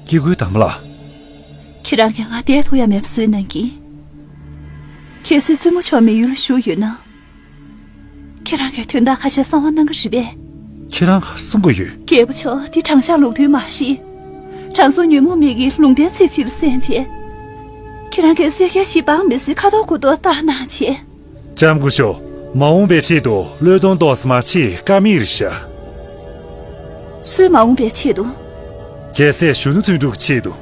སྐྱེ་དགུའི་དམ་ལ། ཁྱེད་རང་གིས་ང་བསྡད་ཐུབ་ཡ་མེད་པ་བཟོས་གནང་གི། གལ་སྲིད་བཙུན་མོ་མཆོག་མི་ཡུལ་ལ་བཞུགས་ཡོད་ན། ཁྱེད་རང་གིས་དོན་དག་ཁ་ཤས་གསང་བ་གནང་གི་རེད་པས། ཁྱེད་རང་ག་རེ་གསུང་གི་ཡོད། རྒྱལ་པོ་མཆོག་འདི་དྲང་བཞག་ལུགས་མཐུན་མ་རེད། དྲང་སྲོང་ཉོན་མོངས་མི་གི་ལུང་བསྟན་ཚིག་གཅིག་ལ་གསན་བྱས། ཁྱེད་རང་གིས་སེར་སྐྱའི་གཞི་འབངས་མི་སེར་ཁ་དོག་མགོ་དོག་བལྟ་གནང་བྱས། ལྕམ་སྐུ་ཞབས། མ་འོངས་པའི་ཆེད་དུ་བློས་གཏོང་ཏོག་ཙམ་བྱེད་དཀའ་མོ་རེད་ཤག་སུའི་མ་འོངས་པའི་ཆེད་དུ། རྒྱལ་སྲས་གཞོན་ནུ་དོན་གྲུབ་ཀྱི་ཆེད་དུ།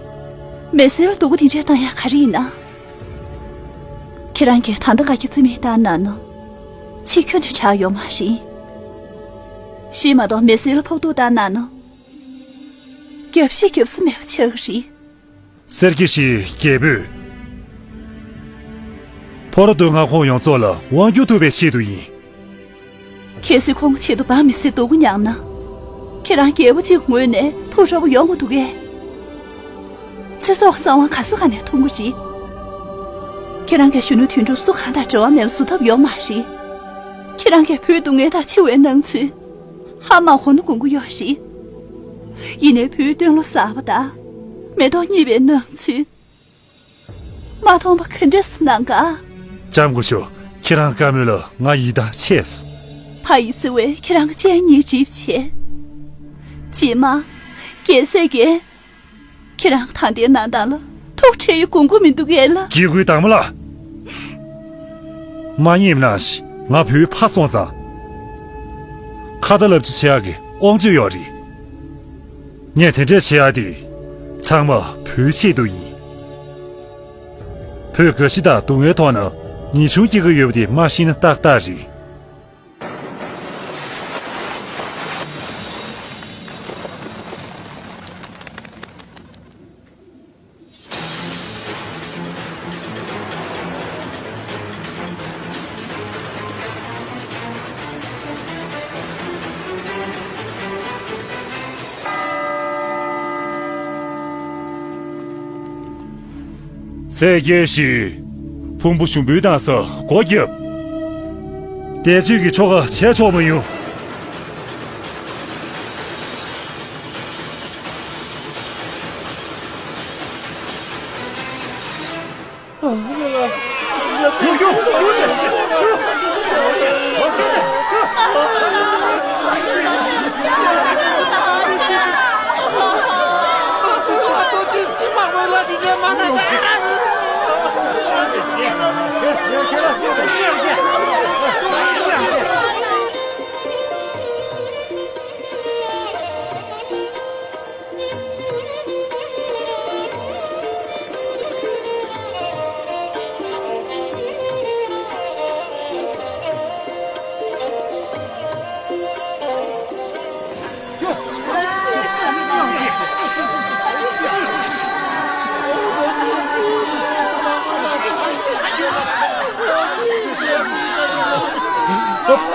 མི་སེར་ལ་སྡུག་པོ་དེ་འདྲས་བཏང་ཡ་ག་རེ་ཡིན་ན། ཁྱེད་རང་གིས་ད་ལྟ་བཀའ་རྒྱ་རྩིས་མེད་བཏང་གནང་ན། ཕྱིས་ཁྱོན་ནས་དྲག་ཡོང་མ་རེད། གཞི་མ་གཏོགས་མི་སེར་ལ་ཕོག་ཐུག་བཏང་གནང་ན། རྒྱབ་བཤིག་རྒྱབ་ས་མེད་པ་ཆགས་ཀྱི་རེད། སེར་སྐྱའི་གཞིས་རྒྱལ་པོས་ཕོ་ར་སྡོད་མངའ་ཁོངས་ཡོངས་རྫོགས་ལ་དབང་བསྒྱུར་ཐུབ་པའི་ཆེད་དུ་ཡིན། གལ་སྲིད་ཁོང་གི་ཆེད་དུ་འབངས་མི་སེར་སྡུག་པོ་མྱངས་ན། ཁྱེད་རང་རྒྱལ་པོ་གཅིག་ངོས་ནས་ཐུགས་སྤྲོ་པོ་ཡོང་གི་འདུག་གས། ཚེ་སྲོག་གི་གསང་བ་ག་ས་ག་ནས་ཐོན་གྱི་རེད། ཁྱེད་རང་གིས་གཞོན་ནུ་དོན་གྲུབ་སུ་གང་དང་འབྲེལ་བ་མེད་པ་བཟོ་ཐབས་ཡོད་མ་རེད། ཁྱེད་རང་གིས་བུའི་སྡུག་བསྔལ་དང་འཆི་བའི་སྣང་ཚུལ། ཧ་མ་གོ་ན་དགོངས་ཀྱི་ཡོད་རེད། ཡིན་ནའི་བུའི་སྟོན་ལོ་གསར་པ་དང་། མེ་ཏོག་རྙེད་པའི་ནང་ཚུལ། མ་མཐོང་པ་ག་འདྲས་གནང་ག་ལྕམ་སྐུ་ཞབས། ཁྱེད་རང་བཀའ་མོལ་ལ་ང་ཡིད་ཐང་ཆད་སོང་། ཕ་ཡི་བརྩེ་བས་ཁྱེད་རང་གི་སྤྱན་གཉིས་འགྲིབ་བྱས། རྗེས་མ། རྒྱལ་སྲས་ཀྱིས། ཁྱེད་རང་ད་ལྟའི་གནང་སྟངས་ལ་ཐུགས་ཁྲལ་ཡོད་དགོངས་ཀྱི་མི་འདུག་གས་ལགས། སྐྱེ་དགུའི་བདག་མོ་ལགས། མ་ཉེས་ན་ཞིག་ང་བུའི་ཕ་སོང་ཙང་། ཁ་ཏ་ལབ་ཅི་བྱེད་ཡག་གི་དབང་ཆ་ཡོད་རེད། ངས་དེ་འདྲས་བྱེད་ཡག་དེ། ཚང་མ་བུའི་ཆེད་དུ་ཡིན། བུས་དགའ་ཞེན་དང་སྡུག་བསྔལ་ཐོག་ན་ཉེས་ཆུང་སྐྱེ་གི་ཡོད་པ་དེ་མ་ཤེས་ན་ཏག་ཏག་རེད། ཟས་སྐྱེལ་ཞིག་ཕུང་པོ་ཞུམ་པོའི་གནས་སུ་སྒོ་བརྒྱབ། བཟླས་བརྗོད་ཀྱི་ཆོ་ག་བྱས་ཆོག་མ་ཡོང་།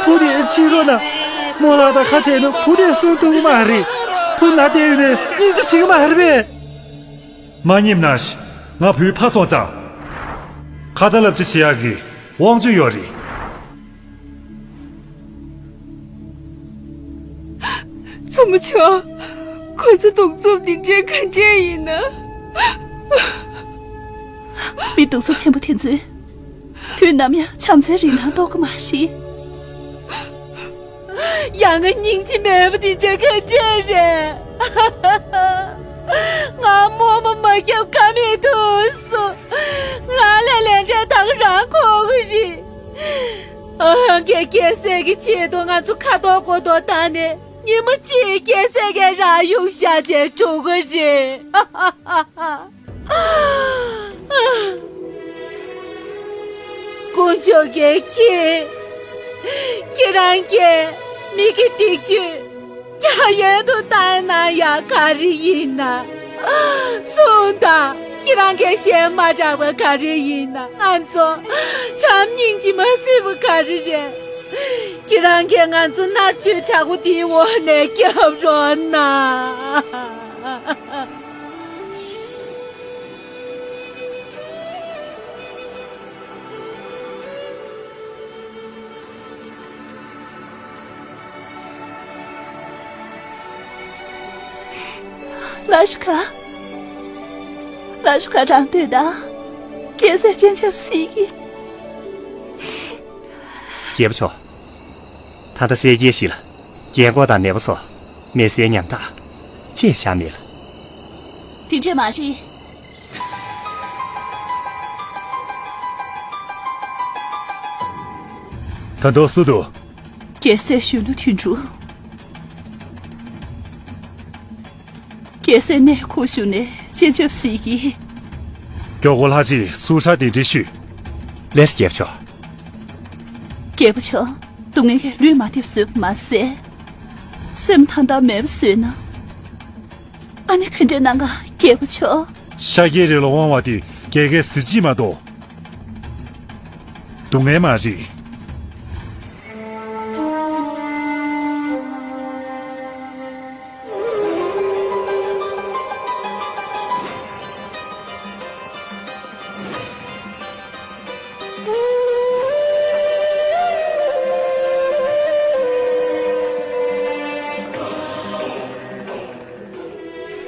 བུ་དེ་ཕྱིན་རོགས་གནང་། རྨོ་ལགས་དང་ཁ་བྲལ་ན་བུ་དེ་སྲུང་ཐུབ་ཀྱི་མ་རེད། བུ་ན་བསྡད་ཡོད་ནའི་སྙིང་རྗེ་བྱེད་ཀྱི་མ་རེད་པས། མ་ཉེས་ན་ཞིག་ང་བུའི་ཕ་སོང་ཙང་། ཁ་ཏ་ལབ་ཅི་བྱེད་ཡག་གི་དབང་ཆ་ཡོད་རེད། བཙུན་མོ་མཆོག་ཁོ་ཚོ་གདུག་རྩུབ་འདི་འདྲའི་ག་འདྲས་ཡིན་ན། མི་གདུག་རྩུབ་ཆེན་པོ་དེ་ཚོས་དུས་ནམ་ཡང་བྱམས་བརྩེའི་རིན་ཐང་རྟོགས་ཀྱི་མ་རེད། ཡང་ང་སྙིང་རྗེ་མེད་པ་འདི་འདྲ་ག་འདྲས་རེད། ང་རྨོ་མོ་མ་བརྒྱབ་ཀ་མེད་དུ་སོང་། ང་ལ་ལས་འབྲས་ད་ག་རང་ཁོག་གི་རེད། ཨ་ཧ། རྒྱལ་སྲས་ཀྱི་ཆེད་དུ་ང་ཚོ་ཁ་ཐོག་མགོ་ཐོག་བཏང་ནས་ཉི་མ་གཅིག་རྒྱལ་སྲས་ཀྱི་རང་ཡུལ་ཤར་བྱས་འགྲོ་གི་རེད། དཀོན་མཆོག་གིས་ཁྱེད། ཁྱེད་རང་གི་མིག་གི་ཐིག་ཆུ་རྒྱ་ཡན་དུ་བཏང་ན་ཡང་ག་རེ་ཡིན་ན། གསུངས་དང་། ཁྱེད་རང་གི་ཞལ་མ་གྲགས་པ་ག་རེ་ཡིན་ན། ང་ཚོ་བྱམས་སྙིང་རྗེ་མ་སྲིད་པ་ག་རེ་རེད། ཁྱེད་རང་གིས་ང་ཚོ་མནར་གཅོད་དྲག་པོ་འདིའི་འོག་ནས་སྐྱོབ་རོགས་གནང་། ལ་ཤི་ཀ། ལ་ཤི་ཀ་རང་སྡོད་དང་། རྒྱལ་སྲས་སྤྱན་ཆབ་གཟིགས་ཀྱིས། རྒྱལ་པོ་མཆོག་ད་ལྟ་ཟས་སྐྱེལ་ཞིག་ལ་རྒན་འཁོགས་དང་ནད་པ་སོགས་མེ་སའི་ཉམ་ཐག་ཅེས་བཞག་མེད་ལ། དེ་འདྲས་མ་རེད། ད་དུང་སུ་འདུག་རྒྱལ་སྲས་གཞོན་ནུ་དོན་གྲུབ། རྒྱལ་སྲས་གནས་ཁུག་ཞུ་ནས་སྤྱན་ཆབ་གཟིགས་ཀྱིས། མགྱོགས་པོ་ལྷ་རྗེས་ཟུར་ཧྲག་གདན་འདྲེན་ཞུས། ལགས་སོ་རྒྱལ་པོ་མཆོག་རྒྱལ་པོ་མཆོག་སྡུག་བསྔལ་གྱིས་ལུས་མ་བདེ་བཟོས་པ་མ་ཟད། སེམས་ཐང་ཐང་མེད་པ་བཟོས་ན། ཨ་ནི་ག་འདྲས་གནང་ག་རྒྱལ་པོ་མཆོག་ཤཱཀྱའི་རིགས་ལ་དབང་བ་དེ་རྒྱལ་ཁའི་གཟི་བརྗིད་མ་གཏོགས། སྡུག་བསྔལ་མ་རེད།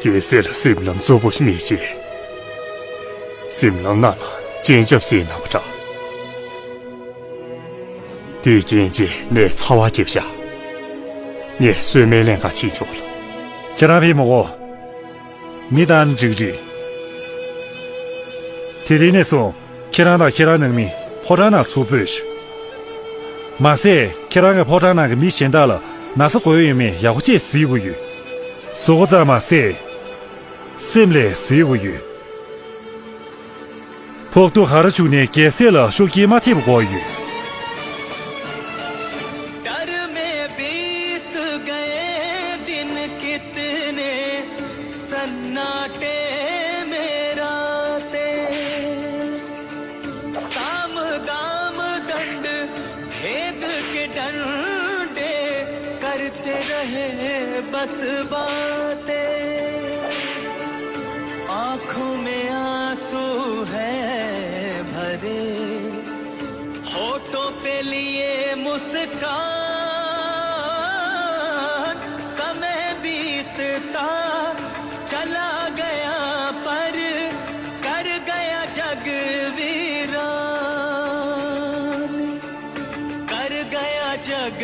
རྒྱལ་སྲས་ལ་སེམས་ལམ་རྩུབ་པོ་ཞིག་མེད་ཅེས། སེམས་ལམ་རྣམས་ལ་སྤྱན་ཆབ་སེ་གནང་བ་འདྲ། དེའི་རྐྱེན་གྱིས་ནད་ཚ་བ་རྒྱབ་ཤག་ངས་གསོལ་སྨན་ལེན་ག་ཕྱིན་ཆོག་ལ། ཁྱེད་རང་ཕེབས་མི་དགོས། མི་དང་འགྲིག་རེད། དེ་རིང་ནས་བཟུང་ཁྱེད་རང་དང་ཁྱེད་རང་ནང་མི་ཕོ་བྲང་ནང་ཚུར་སྤོས་ཤོག་མ་ཟད་ཁྱེད་རང་གི་ཕོ་བྲང་ནང་གི་མི་གཞན་དག་ལ་ན་ཚ་གང་ཡོད་མེད་ཡག་པོ་བྱས་གཟིགས་དགོས་ཡོད། གཟུགས་པོ་ཙམ་མ་ཟད། སེམས་ལ་གཟིགས་དགོས་ཡོད། ཕོག་ཐུག་ག་རེ་བྱུང་ནས་རྒྱལ་སྲས་ལ་ཤུགས་རྐྱེན་མ་ཐེབས་དགོས་ཡོད། डर में बीत गए दिन कितने सन्नाटे में रातें। साम दाम दंड भेद के डंडे करते रहे बस बातें। आंखों में आंसू है भरे, होठों पे लिए मुस्कान। समय बीतता चला गया पर कर गया जग वीरान। कर गया जग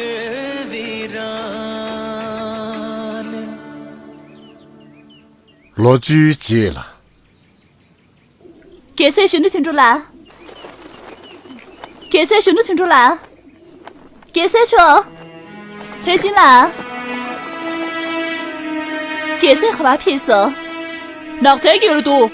वीरान। ལོ་བཅུའི་རྗེས་ལ། རྒྱལ་སྲས་གཞོན་ནུ་དོན་གྲུབ་ལགས། རྒྱལ་སྲས་གཞོན་ནུ་དོན་གྲུབ་ལགས། རྒྱལ་སྲས་མཆོག་ལྷས་སྦྱིན་ལགས། རྒྱལ་སྲས་ག་པར་ཕེབས་སོང་། ནགས་ཚལ་གྱི་རུ་འདུག